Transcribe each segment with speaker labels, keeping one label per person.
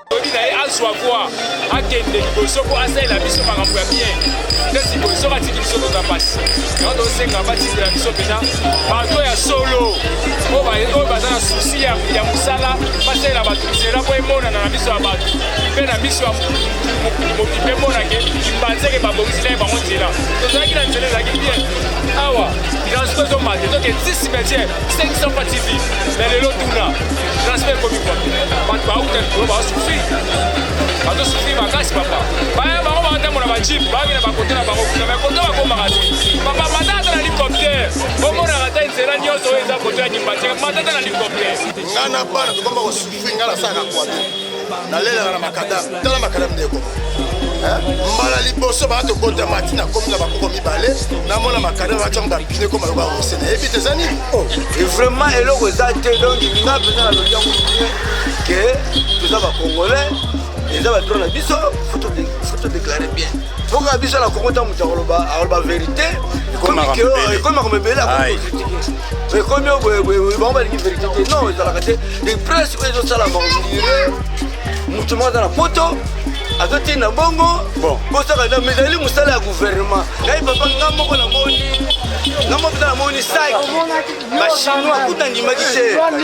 Speaker 1: Toyebi na ye azwa voi akende liboso mpo asalela biso makambo ya bien nde sikoyo soki atiki biso toza mpasi yango tosenga batindela biso mpenza bato ya solo oyo baza na susi ya mosala basalela bato nzela mpo emonana na miso ya bato mpe na miso ya mokili mpe emonake mbanzeke babongisi na ye bango nzela. Tozalaki na nzela ezalaki bien awa transport ezomata ezoke 10 cimetière 500 pa tv mais lelo tuna transport ekomi wapi? Bato bauta likolo bazosufri, bazosufri makasi papa. Baya bango batambola ba jeep, bayaki na bakote na bango kuna, mais kote bakomaka te papa. Mata ata na hélicoptère, omonaka ata nzela nyonso oyo eza kote ya Kimbanseke. Mata ata na hélicoptère.
Speaker 2: Nga na bana tokoma kosufri. Nga nasalaka kwado, nalelaka na macadam. Tala macadam nde ekoma. Mbala liboso baa tobotama ti nakomi na bakoko mibale, namona macadam batiango bapine ekoma lokola rose. Nayebi te eza nini.
Speaker 3: Oh, vraiment eloko eza te. Donc nga mpenza nalobi yango bien ke toza bacongolais, eza badroit na biso, faut todéclare bien mpoka biso na Kongo. Ntango moto akoloba, akoloba vérité, ekomi makambo ebele, akocritiquer, ekomi boye, bango balingi vérité te. Non, ezalaka te. De presse oyo ezosalama, on dirait moto moko aza na poto azotinda mbongo bosaka. Mais ezali mosala ya gouvernement. Ngai papa, nga moko namoni, nga moko mpenza namoni saki bachinois kuta, ndimaki te. Papa,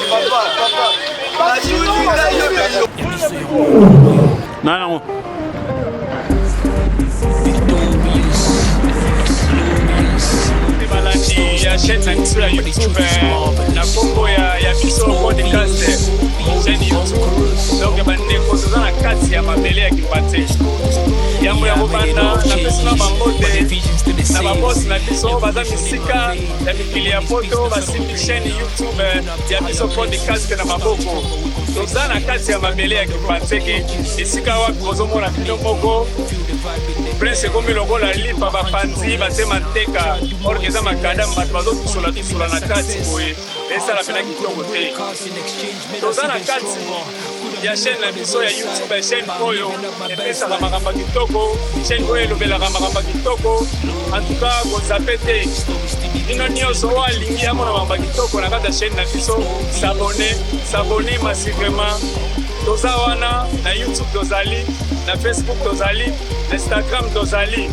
Speaker 3: papa, papa, batuni ngai yo.
Speaker 1: Nango. Balandi ya chaîne na biso ya YouTube na nkombo ya biso podcast chaîne YouTube. Donc bandeko, toza na kati ya mabele ya Kimbanseke. Yango ya kobanda, napesi na bambote na babosi na biso baza misika ya mikili ya poto, basimbi chaîne YouTube ya biso podcast na maboko. Toza na kati ya mabele ya Kimbanseke, esika wapi bozomona bino moko prince ekomi lokola lipa, bapanzi batema nteka, or eza macadam. Bato bazotusola tusola na kati boye, esala mpenza kitoko te. Toza na kati ya chaîne na biso ya YouTube, chaîne oyo epesaka makambo ya kitoko, chaîne oyo elobelaka makambo ya kitoko. En tout cas, kozape te. Bino nyonso oyo alingi amona makambo ya kitoko na kati ya chaîne na biso, s'abonner, s'abonner massivement. Toza wana na YouTube, tozali na Facebook, tozali na Instagram, tozali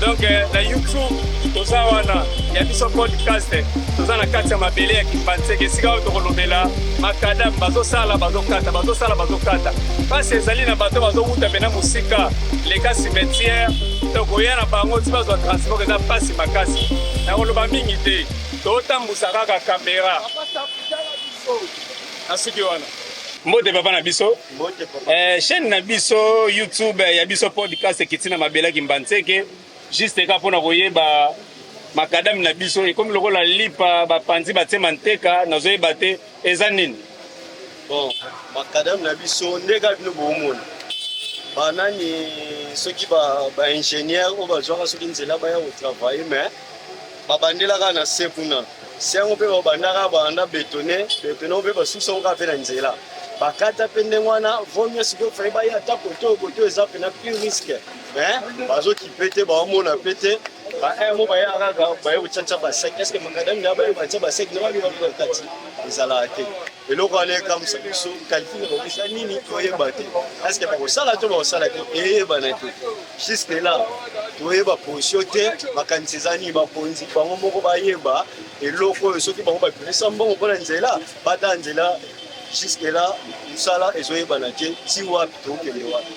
Speaker 1: donc na YouTube. Toza wana ya biso podcast. Toza na kati ya mabele ya Kimbanseke, esika oyo tokolobela macadam bazosala, bazokata, bazosala, bazokata. Mpasi ezali na bato bazowuta mpenza mosika, leka cimetière, tokoya na bango ti bazwa transport, eza mpasi makasi. Nakoloba mingi te, totambusa kaka kamera na suki wana. Mbote papa na biso. Chaîne na biso YouTube ya biso podcast ekiti na mabele ya Kimbanseke, juste kaka mpona koyeba macadam na biso ekomi lokola lipa, bapanzi batie nteka, nazoyeba te eza nini.
Speaker 4: Bon, macadam na biso nde kaka bino boomona. Banani soki baingénieur oyo bazwaka soki nzela baya kotravailler, mais babandelaka na se kuna, se yango mpe babandaka, banda bétonner, bétonner mpe basusu yango kaka mpe na nzela bakata mpe ndenge wana. Vaut mieux sikoyo fai baya ata kote oyo, kote oyo eza mpenza plus risque, mais bazokipe te, baomona mpe te. Baemo baya kaka, baye kotiatia basec. Est ce que macadam na baye batia basec na babi na kati ezalaka te? Eloko wana ekamwisa biso. Calcul na bango eza nini, toyeba te. Est ce que bakosala to bakosala te, eyebana te. Jusque là toyeba position te. Makanisi eza nini? Bakonzi bango moko bayeba eloko oyo. Soki bango babimisa mbongo mpona nzela, bata nzela. Jusque là mosala ezoyebana te. Ti wapi tokende? Wapi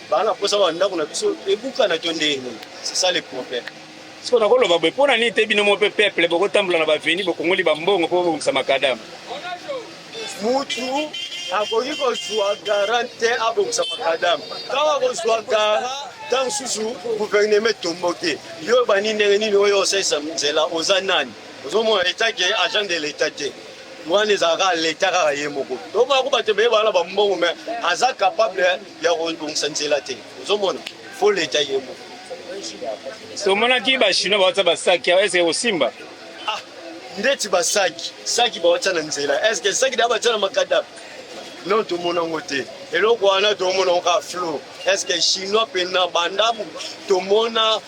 Speaker 4: bana mposa bandako na biso ebukana to ndenge nini? C'est ça le problème.
Speaker 1: Siko nakoloba boye, mpo na nini te bino mo mpe peuple bokotambola na baveni, bokongoli bambongo mpo bobongisa macadam?
Speaker 4: Mutu akoki kozwa garant te abongisa macadam. Ntango akozwa garant, ntango mosusu gouvernement etomboke. Yo bani ndenge nini oyo osalisa nzela? Oza nani? Ozomona état ke agent de l'état te. Wana ezalaka l'état kaka ye moko. Tomona ko bato ebele bana bambongo, mais aza capable ya kobongisa nzela te. Ozomona, faut l'état ye moko.
Speaker 1: Tomonaki bachinois bawatia basaki awa, est-ce kosimba?
Speaker 4: Ah, ndeti basaki, saki bawatia na nzela, est ce que saki da batia na macadam? Non, tomona yango te. Eloko wana tomona yango kaka flou. Est ce que chinois pena banda tomona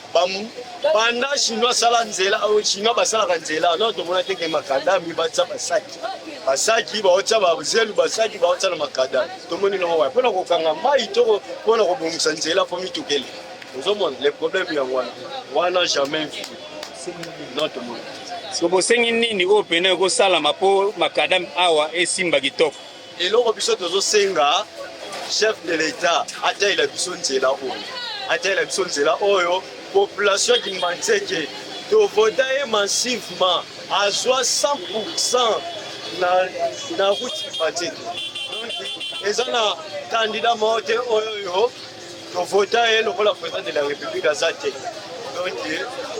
Speaker 4: banda chinois asala nzela, oyo chinois basalaka nzela, non tomona te ke makadami batia basaki, basaki baotia bazelu, basaki baotia na makadami. Tomoni nango wapi mpona kokanga mai to mpona kobongisa nzela mpo mituka eleka? Ozomona le problème yango wana wana, jamais vu, non tomoni.
Speaker 1: So bosengi nini oyo pene ekosalama mpo makadame awa esimba kitoko?
Speaker 4: Eloko biso tozosenga, chef de l'État atayela biso nzela oyo, atayela biso nzela oyo. Population ya Kimbanseke tovota ye massivement, azwa 100 na route Kimbanseke. Donc eza na candidat moko te oyo oyo tovota ye lokola président de la République aza te. Donc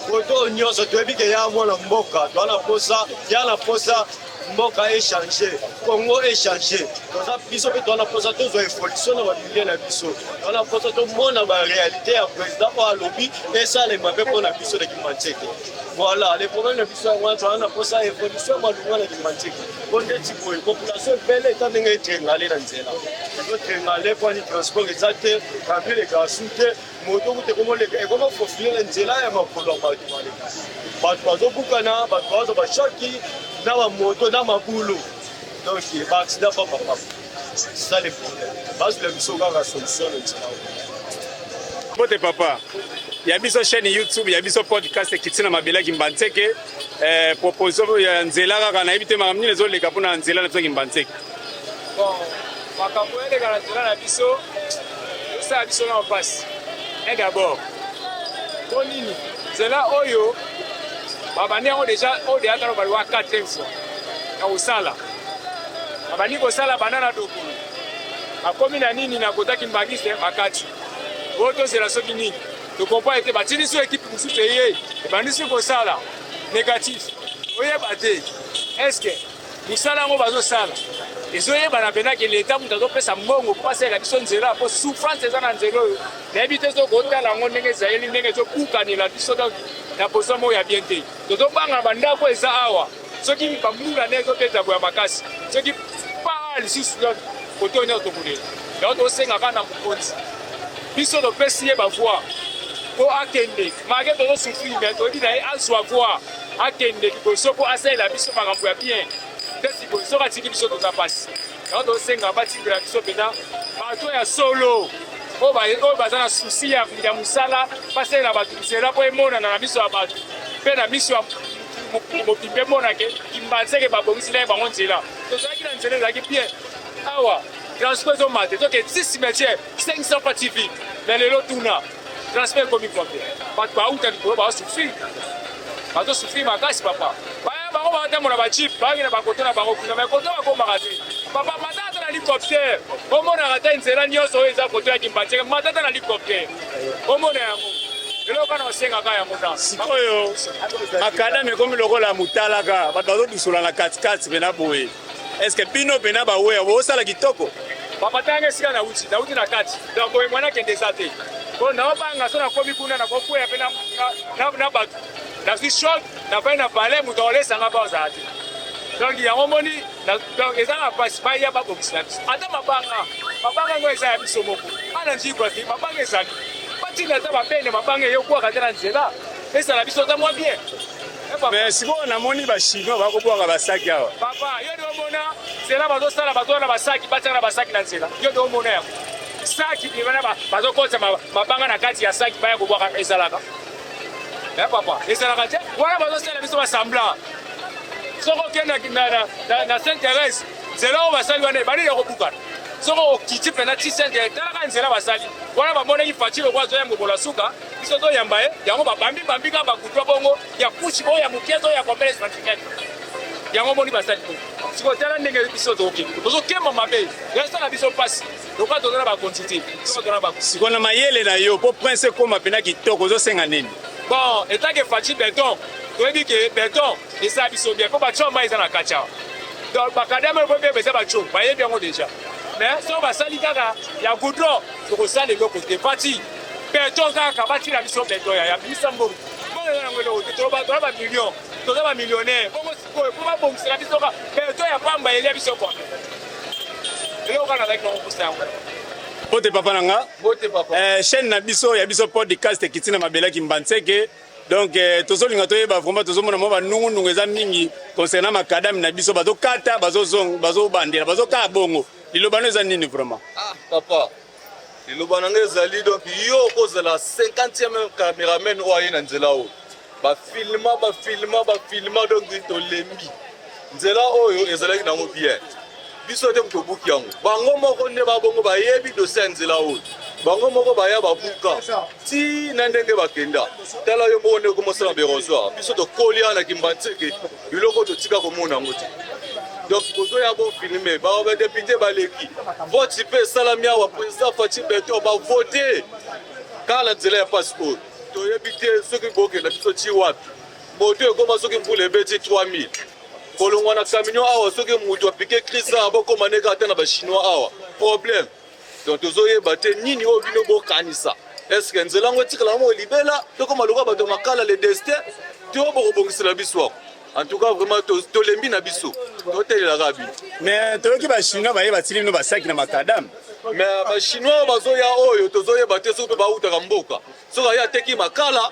Speaker 4: koto oyo nyonso toyebi ke ya mwana mboka, toza na posa ya na posa mboka echange, Congo echange. Toza biso mpe toza na mposa tozwa évolution na bamilie na biso, toza na mposa tomona baréalité ya président oyo alobi esalema mpe mpo na biso na Kimbanseke. Voilà le problème na biso yango wana, toza na mposa évolution ya malunga na Kimbanseke, mpo ndeti boye population ebele eta ndenge etrengale na nzela, ezotrengale mpani transport eza te, camion elekaka su te, moto kuta ekomoleka, ekomofofile na nzela ya makolo ya bato baleka, bato bazobukana, bato bazwa bashoki na bamoto na mabulu, donc baaccident pamba pamba. C'est ça le problème, bazwela biso kaka solution na nzela oyo.
Speaker 1: Mbote papa, ya biso chaîne YouTube ya biso podcast ekiti na mabele ya Kimbanseke. Proposition ya nzela kaka, nayebi te makambo nini ezoleka mpona nzela na biso Kimbanseke.
Speaker 5: Bon, makambo eleka na nzela na biso ezosala biso na mpasi. Un d'abord, mpo nini nzela oyo babandi yango déjà, oyo deya tano baloba 4 fois ya kosala, babandi kosala banda na Dokolo, bakomi na nini na kota Kimbangiste, bakati oyo tozela soki nini, tocomprendre te. Batindi so équipe mosusu eye ebandi soki kosala négatif, oyeba te est-ce mosala yango bazosala ezoyebana mpenza ke leta moto azopesa mbongo mpo asalela biso nzela, mpo souffrance eza na nzela oyo. Nayebi te soki kotala yango ndenge ezayeli, ndenge ezobukanela biso, donc na position moko ya bien te. Tozobanga bandako eza awa, soki bambula nde ezobeta boya makasi, soki paa lisusu, donc kote oyo nyonso tokolela. Yango tosenga kaka na mokonzi, biso topesi ye bavoix mpo akende, malgré tozosouffrir, mais toyebi na ye azwa voix, akende liboso mpo asalela biso makambo ya bien. Nde sikoyo soki atiki biso, toza mpasi. Yango tosenga batindela biso mpenza bato ya solo oyo baza na souci ya mosala, basalela bato nzela mpo emonana na miso ya bato mpe na miso ya mobimba, emonake Kimbanseke babongisi na ye bango nzela. Tozalaki na nzela ezalaki bien awa, transport ezomata, ezoke 6 cimetière 500 pa TV, mais lelo tuna transport ekomi combien? Bato bauta likolo bazosouffrir, bazosouffrir makasi papa. Baya bango batambola bajeep, bayaki na bakoto na bango kuna, mais koto bakomaka te papa. Mata ata na hélicoptère, omonaka te nzela nyonso oyo eza koto ya Kimbanseke. Mata ata na hélicoptère, omona yango. Eloko wana osengaka yango na
Speaker 1: Sikoyo makadame ekomi lokola motalaka, bato bazodusola na katikati mpena boye. Est-ce bino mpena baweya bosala kitoko?
Speaker 5: Papa, tanga esika nauti, nauti na kati, donc boye mwana akende eza te, po naobanga so nakomi kuna nakokweya mpe na bato, nazwi choc, nafai na palais, moto akolesanga mpo azala te. Donc yango moni, donc eza na mpasi. Baya babongisa biso ata mabanga, mabanga yango eza ya biso moko ana njikwa te, mabanga ezali, batinda ata babene mabanga eyokwaka te na nzela, ezala biso ata mwa bien.
Speaker 1: Mais sikoyo namoni bachinois bakobwaka basaki awa.
Speaker 5: Papa, yo nde omona nzela bazosala, bato wana basaki batiaka na basaki na nzela, yo nde omona yango, saki wana bazokotisa mabanga na kati ya saki, baya kobwaka. Ezalaka papa, ezalaka te. Wana bazosala biso basemblant. Soki okende na Sainte Thérèse, nzela oyo basali wana ebandi ya kobukana. Soki okiti mpena ti Sainte Thérèse, talaka nzela basali wana. Bamonaki Fatshi lokwa azoya mokolo ya suka, biso toyamba ye, yango babambi bambi kaka bakutwa bongo ya kushi oyo ya moke oyo ya combien centimètre, yango omoni basali bongo. Sikoyo tala ndenge biso tokokende, tozokema mabe, esala biso mpasi lokola toza na bakonzi te, soki toza na bakonzi.
Speaker 1: Sikoyo na mayele na yo, mpo prince ekóma mpena kitoko, ozosenga nini?
Speaker 5: Bon, etake Fatshi béton, toyebi ke béton esala biso bien, mpo batio mai eza na kati awa, donc bakadame po mpe eza batio, bayebi yango déjà. Mais soki basali kaka ya goudron, tokosala eloko te. Fatshi béton kaka, batina biso béton ya bisa mbongo, mbongo eza nango eloko te. Toza bamillion, toza bamillionnaire bongo. Sikoyo mpo babongisela biso ka béton ya pamba, elia biso combien? Eloko kaka nazalaki nango mposa yango.
Speaker 1: Mbote papa na nga.
Speaker 6: Mbote papa.
Speaker 1: Eh, chaîne na biso ya biso podcast ekiti na mabele Kimbanseke. Donc eh, tozolinga toyeba vraiment, tozomona mwa banungunungu eza mingi concernant makadame na biso, bazokata, bazozonga, bazobandela, bazokaka bongo. Liloba no eza nini vraiment?
Speaker 6: Ah papa, liloba na ngai ezali donc yo okozala 50e cameraman oyo aye na nzela oyo. Bafilma, bafilma, bafilma, donc tolembi. Nzela oyo ezalaki nango bien, biso te moto obuki yango, bango moko nde babongo bayebi dossier ya nzela oyo, bango moko baya babuka ti na ndenge bakenda. Tala yo moko nde okomosala berosoir, biso tokolia na Kimbanseke, biloko totika komona yango te. Donc bozoya bofilme, badepute baleki, vote mpe esalami awa, président Fatshi Beton bavote kaka na nzela ya pasi oyo. Toyebi te soki bokenda biso ti wapi. Moto ekoma soki mvula ebeti 3000 kolongwa na camion awa, soki moto apike crise awa, bokoma neka ata na bachinois awa problème. Donc tozoyeba te nini oyo bino bokanisa. Est-ce nzela yango etikala yango libela, tokoma lokola bato ya makala, le destin to bokobongisela biso ako? En tout cas vraiment tolembi na biso, totelelaka bino.
Speaker 1: Mais toyoki bachinois baye batili bino basaki na makadame.
Speaker 6: Mais bachinois bazoya oyo tozoyeba te soki mpe bautaka mboka. Soki aye ateki makala,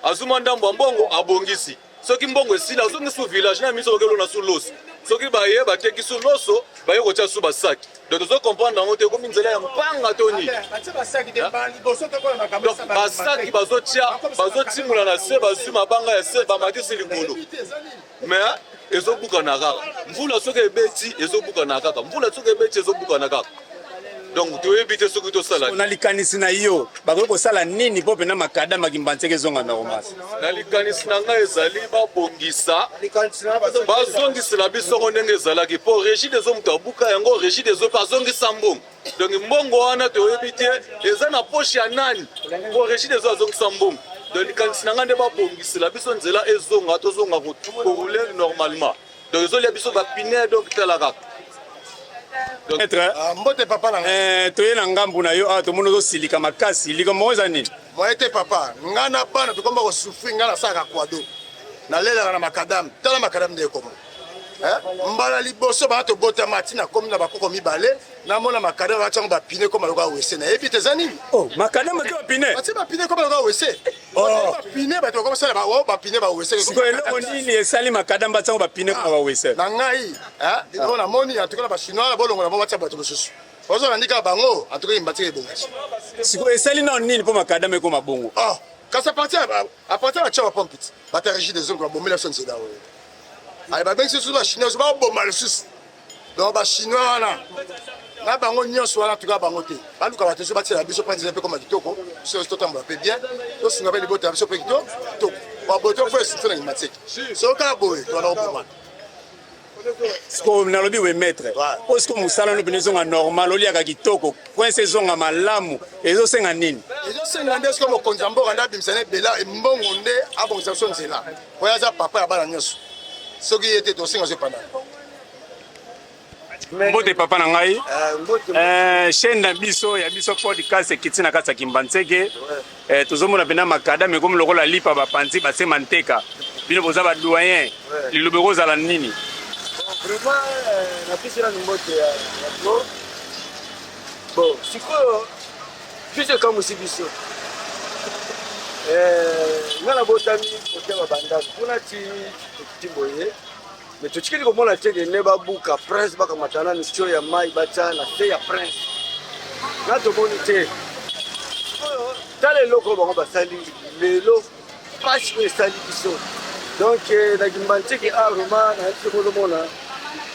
Speaker 6: azuma ndambo ya mbongo, abongisi. Soki mbongo esili, azongi su village na miso, bakelona su loso. Soki baye bateki su loso, baye kotia su basaki. Donc tozo comprendre yango te, ekomi nzela ya mpanga to nini? Donc basaki bazotia, bazotimola na se, bazwi mabanga ya se, bamatisi likolo, mais ezobukana kaka. Mvula soki ebeti, ezobukana kaka. Mvula soki ebeti, ezobukana kaka. Donc toyebi te soki tosala.
Speaker 1: Na likanisi na yo, bakoki kosala nini mpo mpena makadama Kimbanseke ezonga normal?
Speaker 6: Na likanisi na ngai ezali babongisa, bazongisela biso ngo ndenge ezalaki, mpo Regideso moto abuka yango, Regideso mpe azongisa mbongo. Donc mbongo wana toyebi te eza na poche ya nani, mpo Regideso azongisa mbongo. Donc likanisi na ngai nde babongisela biso nzela ezonga, tozonga korouler normalement. Donc ezolia biso bapine, donc tala kaka.
Speaker 1: Maître,
Speaker 2: Ah, mbote papa na ngai.
Speaker 1: Eh, toye na ngambu na yo awa, tomoni ozosilika makasi. Likambo moko eza nini?
Speaker 2: Moye te papa, ngai na bana tokoma kosouffrir. Ngai nasalaka kwado, nalelaka na makadame. Tala makadame nde ekoma. Mbala liboso baa tobotama ti nakomi na bakoko mibale, namona makadame batyango bapine koma lokola wese. Nayebi te eza nini.
Speaker 1: Oh, makadame batie bapine?
Speaker 2: Batie bapine koma lokola wese. Bapine, bato bakomosala bapine bawese.
Speaker 1: Sikoyo eloko nini esali makadame batiango bapine koma bawese?
Speaker 2: Na ngai oyo namoni, en tout cas na bachinois na bolongola bango, batia bato mosusu bazolandi kaka bango. En tout cas Kimbanseke ebongaki.
Speaker 1: Sikoyo esali nano nini mpo makadame ekoma bongo?
Speaker 2: Oh, kasi à partir ya tia bapompe ti bato ya Régie des eaux babomela biso nzela oyo. Ale, babengisi lisusu bachinois, baboma lisusu. Donc bachinois wana na bango nyonso wana, tuka bango te, baluka bato so batiela biso mpa nzela mpe koma kitoko. Biso nyonso totambola mpe bien, tosunga mpe libota ya biso mpe kitoko. Baboto fo esufe na Kimbanseke. Soki kaka boye, twana kobomana.
Speaker 1: Sikoyo nalobi we maître, po sikoyo mosala no pene ezonga normal, oliaka kitoko, prince ezonga malamu, ezosenga nini?
Speaker 2: Ezosenga nde soki mokonzi ya mboka nde abimisa na ebela mbongo nde abongisa biso nzela, oyo aza papa ya bana nyonso. Soki ye te, tosenga so epandana.
Speaker 1: Mbote papa na ngai.
Speaker 3: Mbote.
Speaker 1: Chaîne na biso ya biso podcast ekiti na kati ya Kimbanseke. Tozomona mpena makadame ekomi lokola lipa, bapanzi batie manteka. Bino boza badoyen, liloba ekozala nini?
Speaker 3: Vraiment, napesi nanu mbote ya pro. Bon, sikoyo biso ekamwisi biso. Nga nabotami kote babandako kuna ti ti boye, mais totikeli komona te ke nde babuka prince, bakamata nanu tio ya mai, batya na se ya prince na tomoni te. Sikoyo tala eloko oyo bango basali lelo, pasi oyo esali biso. Donc na Kimbanseke a roma na biso, kozomona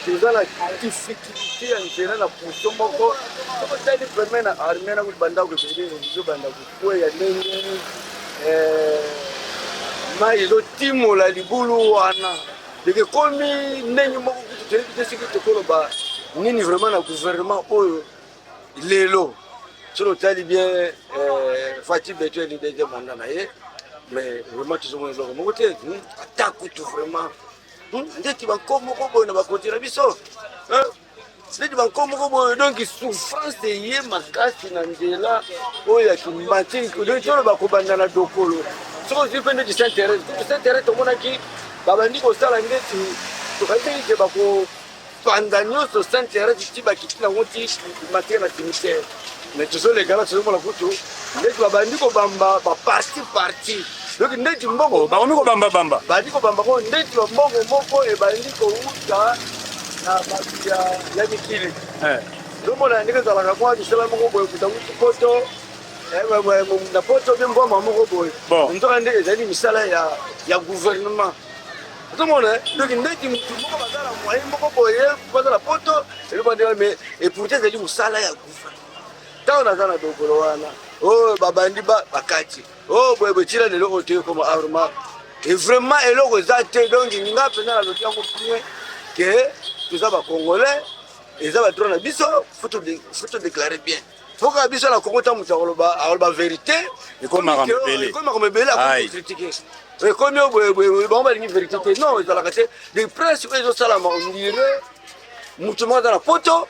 Speaker 3: toza na difficulté ya nzela na poso moko. Soki otali vraiment na armée na bandako ebele ezobanda kokweya, ndenge mai ezotimola libulu wana, donc ekomi ndenge moko kutu toyebi te soki tokoloba nini vraiment na gouvernement oyo lelo. Soki otali bien, Fatshi Béton eli deuxième mandat na ye, mais vraiment tozomona eloko moko te, ata kutu vraiment ndeti banko moko boye na bakonzi na biso, neti banko moko boye. Donc souffrance eye makasi na nzela oyo ya Kimbanseke. Donc toloba kobanda na Dokolo, soki ozwi mpe ndeti Saint Thérèse, kutu Saint Thérèse tomonaki babandi kosala ndeti tokanisaki ke bako. Bapanza nyonso Sainte Therese ti bakiti nango ti matie na cimetière. Mais tozoleka na tozomona kutu ndeti babandi kobamba ba parti parti. Donc ndeti mbongo
Speaker 5: oh, bakomi kobamba bamba.
Speaker 3: Bandi kobamba ko ndeti ba mbongo moko ebandi kowuta na bato ya ya mikili.
Speaker 5: Eh.
Speaker 3: Tozomona ndenge ezalaka mwa misala moko boye kuta wuti poto eh, na poto mpe mbwama moko boye.
Speaker 5: Bon.
Speaker 3: Nzoka nde ezali misala ya ya gouvernement. Ozomona donc ndeti mutu moko baza na moyen moko boye baza na poto eloko ndenge mais et pourtant ezali mosala ya gouvernement. Ntango naza na dokolo wana oyo oh, babandi bakati oyo oh, boye botina lelo oyo toye koma arma et vraiment eloko eza te donc nga mpenza nalobi yango bien ke toza bacongolais eza badroit na biso faut todéclare bien Mpoka biso na Congo ntango moto akoloba akoloba verite
Speaker 5: ekomi makambo ebele
Speaker 3: ekomi makambo ebele akocritique ekomi oyo boye boye bango balingi verite te non ezalaka te de presse oyo ezosalama ondire moto moko aza na poto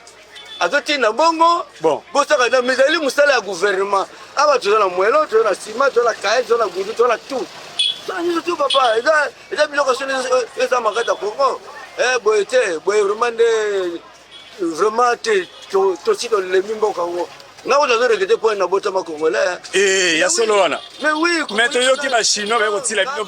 Speaker 3: azotinda mbongo
Speaker 5: bon
Speaker 3: bosaka na mais ezali mosala ya gouvernement awa toza na mwelo toza na sima toza na kaye toza na gudu toza na tout toza na nyonso tout papa eza eza biloko soni eza makati ya congo eh, boye te boye vraiment nde Vraiment te tosi tolembi mboka yango nga kutu nazo regrete mpo nabotama congolais
Speaker 5: eh, ya solo wana
Speaker 3: mais oui
Speaker 5: mais toyoki bachinois baye kotila bino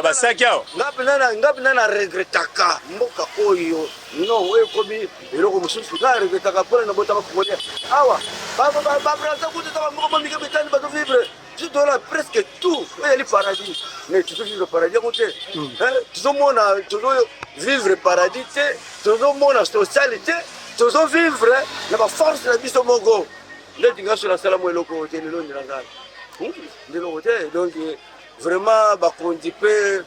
Speaker 5: basaki awa
Speaker 3: nga mpenza na regretaka mboka oyo non oyo ekomi eloko mosusu nga regretaka mpona nabotama congolais awa babraza kutu eza bamboka bamike mitani bazo vivre biso toyona presque tout oyo ezali paradis mais tozo vivre paradis yango te hmm. tozomona tozo vivre paradis te tozomona social te tozo vivre na baforce na biso moko ndeti nga so nasala mo eloko te lelo ndela ngai hmm, ndeloko te donc vraiment bakonzi mpe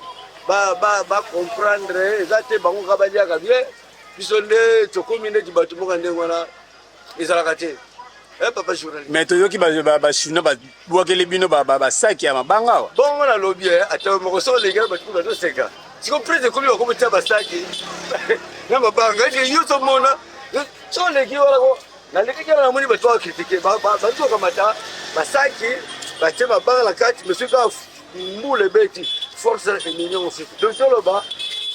Speaker 3: bacomprendre eza te bango kaka baliaka bien biso nde tokomi ndeti bato mboka ndenge wana ezalaka te eh, papa journaliste
Speaker 5: mais toyoki bachinois babwakeli bino basaki ya mabanga awa
Speaker 3: bongo nalobi eh, ata moko soki oleki na bato bazoseka siko prise ekomi bakomi tia basaki na mabanga eke yo ozomona soki oleki wana ko nalekaki wana namoni bato bakritike bazokamata basaki batie mabanga na kati mais soki kaka mbula ebeti force ememi yango susu donc toloba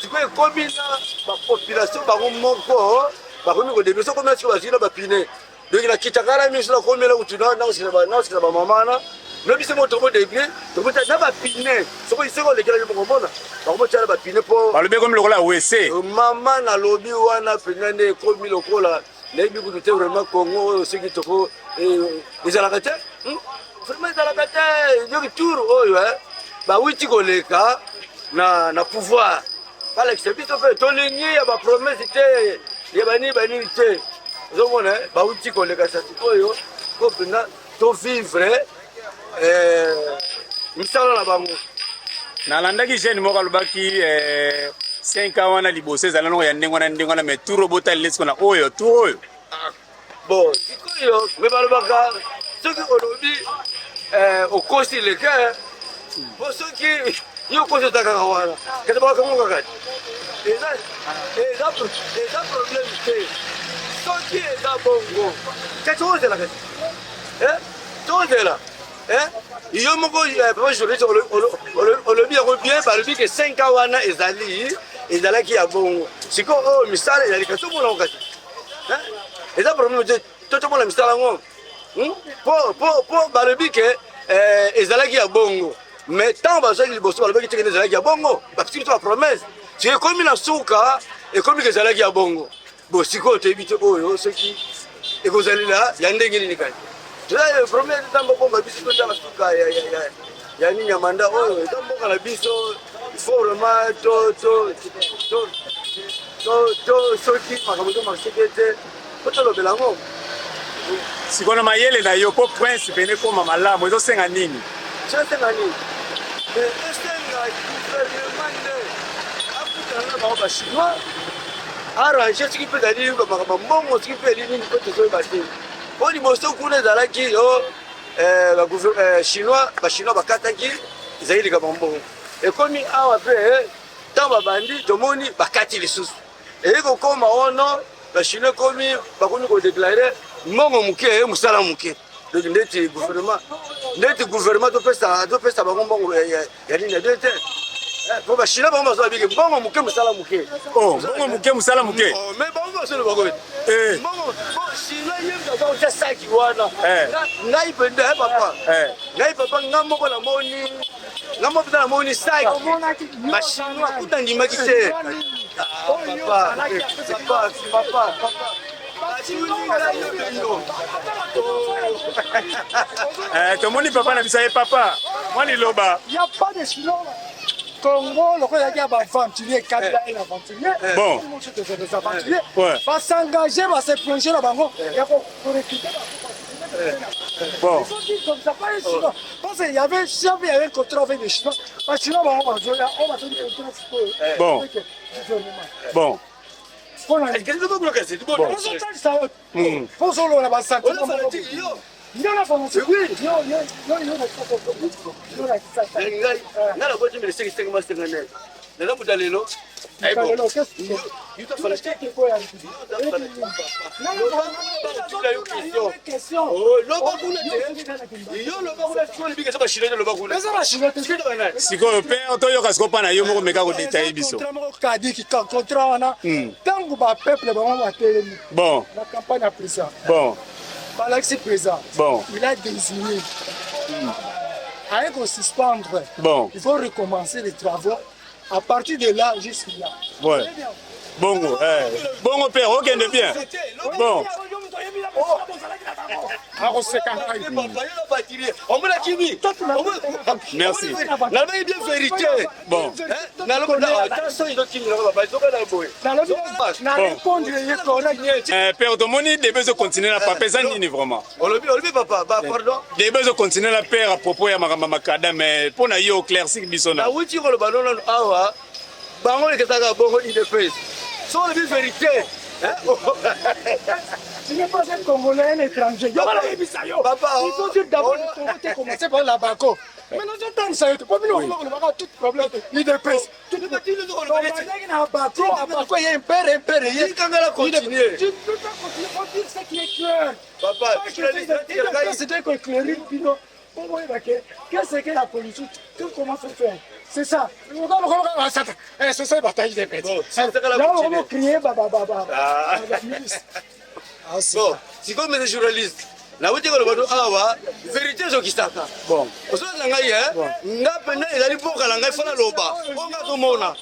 Speaker 3: sikoyo ekomi na bapopulation bango moko bakomi kodebisa soki okomi sikoyo bazwi na bapine donc nakitaka na miso nakomela kutu naosikila bamama wana na biso moko tokodeblie tokota na bapine soki soki olekela yo mokomona bakomotia na bapine mpo
Speaker 5: balobi ekomi lokola wese
Speaker 3: euh, mama nalobi wana mpenza nde ekomi lokola nayebi kutu te vraiment congo oyo soki toko eh, ezalaka te hmm? Vraiment ezalaka te yoki tour oyo eh, bawiti koleka na, na pouvoir balakisa biso mpe tolingi ya bapromese te ya banini banini te ozomona eh, bawuti koleka sa sikoyo po mpenza tovivre eh, misala na bango
Speaker 5: nalandaki jeune moko alobaki eh, 5 ans wana liboso ezala noko ya ndenge wana ndenge wana mais tour obotali lesiko na oyo tour oyo
Speaker 3: ah. Bon, sikoyo me balobaka soki olobi eh, okosi leke po soki yo okosi oza kaka wana kasi bakango kaka eza eza eza problème te soki eza bongo kasi ozela kasi eh, tozela eh, yo moko eh, papa journaliste olobi yango bien balobi ke 5 ans wana ezali ezalaki ya bongo sikoyo oyo misala ezali kasi omonango kasi eza problème te to tomona misala yango hmm? po po po balobi ke eh, ezalaki ya bongo mais ntango bazwaki liboso balobaki te kende ezalaki ya bongo bapesi biso bapromese soki ekomi na suka ekomi ke ezalaki ya bongo bo sikoyo toyebi te oyo soki ekozalela ya ndenge nini kani toza promese eza mbobomba biso totala suka ya nini ya manda oyo eza mboka na biso il faut vraiment to to to to to soki makambo ezo marche te te po tolobela yango
Speaker 5: sikoyo na mayele na yo mpo prince pene ekoma malamu ezosenga nini
Speaker 3: ezosenga nini esenga gouvernement nde akutana na bango bachinois arrange soki mpe ezali makambo mbongo soki mpe ezali nini mpo tozoyeba te mpo liboso kuna ezalaki o eh, eh, chinois bachinois bakataki ezali likambo mbongo ekomi awa mpe ntango babandi tomoni bakati lisusu eye kokoma ono bachinois ekomi bakomi kodeklare mbongo moke mosala moke donc ndeti gouvernement ndeti gouvernement topesa topesa bango mbongo ya nini ya bien te. Po bachinois bango bazoba bike mbongo moke mosala moke.
Speaker 5: Oh, mbongo moke mosala moke.
Speaker 3: Oh, mais bango bazoloba kobe.
Speaker 5: Eh.
Speaker 3: Mbongo bon chinois ye moto aza kotia saki wana.
Speaker 5: Eh.
Speaker 3: Ngai mpenza eh papa.
Speaker 5: Eh.
Speaker 3: Ngai papa ngai moko namoni ngai moko mpenza namoni saki. Bachinois kuta ndimaki te. Ah, papa, papa, papa, papa.
Speaker 5: Eh, tomoni papa na biso ye papa mwa liloba.
Speaker 7: Il y a pas de chinois. Congo lokola ezalaki ya baaventurier kabila un aventurier
Speaker 5: Bon.
Speaker 7: mosusu toza des aventuriers
Speaker 5: Ouais.
Speaker 7: basengage base plonge na bango ya korecrute.
Speaker 5: Bon.
Speaker 7: Ils sont dit comme ça, pas les Chinois. Parce qu'il y avait, si il y avait un contrat avec les Chinois, les Chinois, bango bazoya, oyo bazoli contrat sikoyo
Speaker 5: Bon.
Speaker 7: avec le gouvernement.
Speaker 5: Bon.
Speaker 7: Mpona ozotalisa yo mpo ozolola basentiment yo na fanatique yo yo yo yo na kisasa yo na kisasa.
Speaker 3: Ngai naboti mele 5 5 59 naza moto lelo.
Speaker 7: Lelo, qu'est-ce que question?
Speaker 3: Loba kuna te, yo loba kuna sikoyo, olobiki eza bachinois te, loba kuna.
Speaker 7: Eza bachinois te.
Speaker 5: Sikoyo père, toyoka sikoyo mpa na yo moko, meka kodétailler biso.
Speaker 7: Contrat moko kadiki, contrat wana, ntango bapeuple bango batelemi na campagne ya président, balakisi président, il a désigné, aye kosuspendre. Il faut recommencer les travaux à partir de là jusque là.
Speaker 5: Ouais. Bongo, eh. Bongo père, okende bien. Bon.
Speaker 7: Akoseka ngai.
Speaker 3: Omonakimi.
Speaker 5: Merci.
Speaker 3: Nalobaki bien vérité.
Speaker 5: Bon.
Speaker 7: Nalobi na répondre ye correct.
Speaker 5: Eh, père, tomoni débat ezocontinue na papa, eza nini vraiment?
Speaker 3: Olobi, olobi papa ba pardon.
Speaker 5: Débat ezocontinue na père à propos ya makambo ya macadam, mais mpo na yo, éclaircir biso na.
Speaker 3: Nawuti koloba nonano awa, bango lekesaka bongo UDPS so olobi vérité.
Speaker 7: Tu n'es pas un Congolais, un étranger. Yo, voilà, yebisa yo.
Speaker 3: Papa,
Speaker 7: Il faut dire d'abord
Speaker 3: oh.
Speaker 7: le Congo, tu commencé par l'Abako. Maintenant, j'entends ça. Tu peux pas tout problème. UDPS. Tout problème. Na Abako, Abako, il y a un père, un père. Il y a.
Speaker 3: Tikangala continue.
Speaker 7: Tu ne peux pas continuer. Il faut dire ce qui est clair.
Speaker 3: Papa.
Speaker 7: C'était qu'éclairer bino. Qu'est-ce que la politique? Comment faut faire? C'est ça. C'est ça, bataille des bêtes. Là, on va crier, bah, bah, bah, bah. Ah, c'est
Speaker 3: Bon,
Speaker 7: ça.
Speaker 3: Sikoyo mese journaliste, nawuti koloba no awa, vérité ezokisaka. Ozolanda ngai e, nga mpenza ezali mboka na ngai, fo naloba mpo nga tomona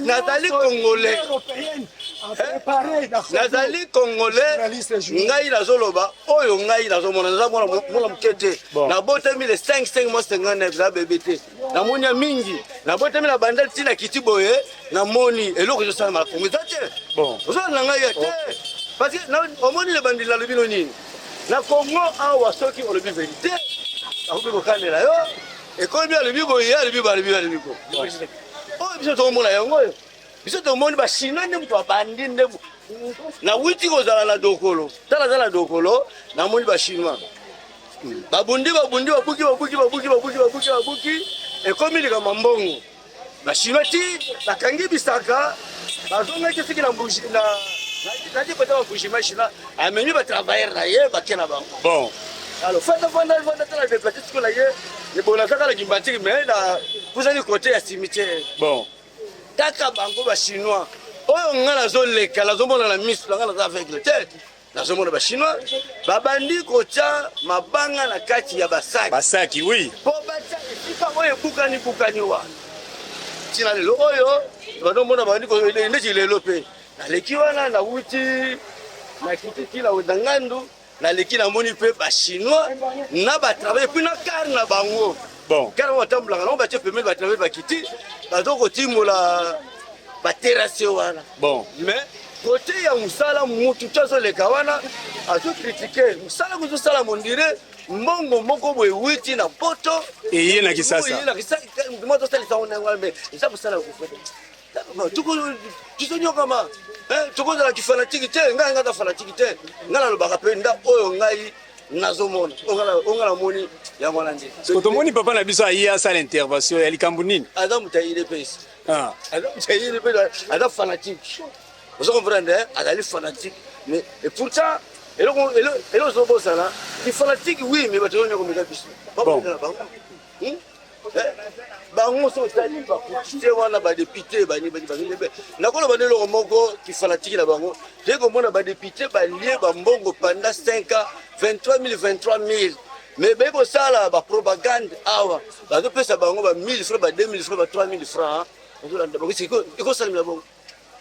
Speaker 3: nazali congolais.
Speaker 7: Européenne a préparé
Speaker 3: Nazali congolais. Ngai nazoloba oyo ngai nazomona, naza mwana moke te. Nabotami le 5 5 mois 59, za bebe te, namoni ya mingi. Nabotami na bandali ntina kiti boye, namoni eloko ezosalama na Kongo eza te. Ozolanda ngai ya te, parce que omoni le bandeli, nalobi no nini na Kongo awa, soki olobi vérité, akoki kokandela yo, ekomi alobi boye, alobi boye, alobi, alobi bo oyo biso tokomona yango oyo biso tomoni bachinois nde moto abandi nde nawuti kozala na Dokolo, tala aza na Dokolo, namoni bachinois babundi, babundi, babuki, babuki, babuki, babuki, babuki, babuki, ekomi likambo ya mbongo. Bachinois ti bakangi bisaka, bazongaki soki na Mbuji na nati kota baMbuji-Mayi, chinois amemi batravailleur na ye, bake na bango. Alors fanda, fanda, fanda, tala déplace sikoyo na ye ebola kaka na Kimbanseke, mais na pusani côté ya cimetière. Kaka bango bachinois oyo nga nazoleka, nazomona na miso na nga, naza aveugle te, nazomona bachinois babandi kotya mabanga na kati ya basaki.
Speaker 5: Basaki, oui.
Speaker 3: Mpo batya esika oyo ebukani bukani wana. Ntina lelo oyo bandomona bandi ndeti lelo mpe naleki wana, nawuti nakiti ti na ngandu, naleki, namoni mpe bachinois na batravail, et puis na car na bango. Car bango batambolaka nango, batie pembeni, batravail bakiti, bazo kotimola baterrasse wana. Mais côté ya mosala, mutu ti azoleka wana azocritiquer mosala kozosala, mondire mbongo moko boye ewiti na Poto.
Speaker 5: Eye na Kisasa.
Speaker 3: Eye na Kisasa, mo tosalisa ngo ndenge wana, mais eza mosala ya kofuta. Tozonyokama, tokozalaki fanatique te. Ngai nga aza fanatique te, ngai nalobaka mpe nda oyo ngai nazomona, oyo ngai namoni, yango wana nde.
Speaker 5: Siko tomoni papa na biso aye asala intervention ya likambo nini?
Speaker 3: Aza moto ya UDPS.
Speaker 5: Ah.
Speaker 3: Aza moto ya UDPS, aza fanatique, ozo comprendre, azali fanatique, mais et pourtant eloko eloko ozobosana ki fanatique, oui, mais bato ozonyokomeka biso.
Speaker 5: Bon.
Speaker 3: Bango. Eh, bango so otali bapolitisien wana badepute bani bani bazolebe nakoloba nde eloko moko kifanatiki na bango toyei komona badepute balie bambongo pendant 5 ans 23 000 23 000 mais baye kosala bapropagande awa bazopesa bango ba 1000 francs ba 2000 francs ba 3000 francs bazolanda bango ekosalemela bongo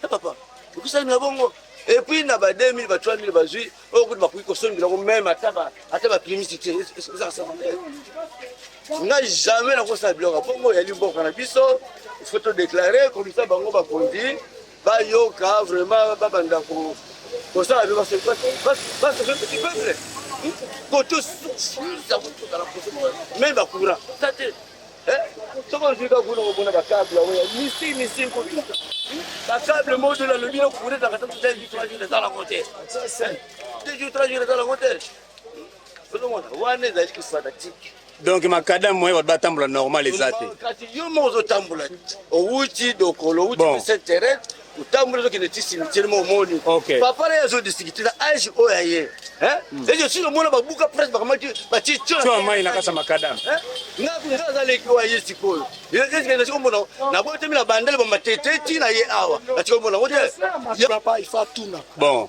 Speaker 3: eh, papa ekosalemela bongo epuis na ba 2000 ba 3000 bazwi oyo kutu bakoki kosombela yango meme ata baprimisi te ngai jamais nakosala biloko ya bongo yali mboka na biso il faut todeklare comme ça bango bakonzi bayoka vraiment babanda kosala bi basauve petit peuple kote meme bacourant ta te soki ozwi kaka kuna komona bakable yango ya misi misi kotuta bakable moto nalobi na courant ezalaka ta deux jours trois jours ezalako te deux jours trois jours ezalako te ozomona wana ezali kifanatique.
Speaker 1: Donc makadam moye bato batambola normal eza te.
Speaker 3: Kasi yo moko ozotambola owuti dokolo owuti bon. Sainte Thérèse otambola ozokende ti cimetière mo omoni
Speaker 1: okay.
Speaker 3: Papa na ye azodiskute na age oyo ya ye eke soki omona babuka presse bakamati batie
Speaker 1: tio mai na kati ya makadam
Speaker 3: nga nga aza leki oyo aye sikoyo eske nasi komona nabotami na bandele bamatete ti na ye awa nasi komona ngo
Speaker 7: te papa il faut atuna
Speaker 1: bon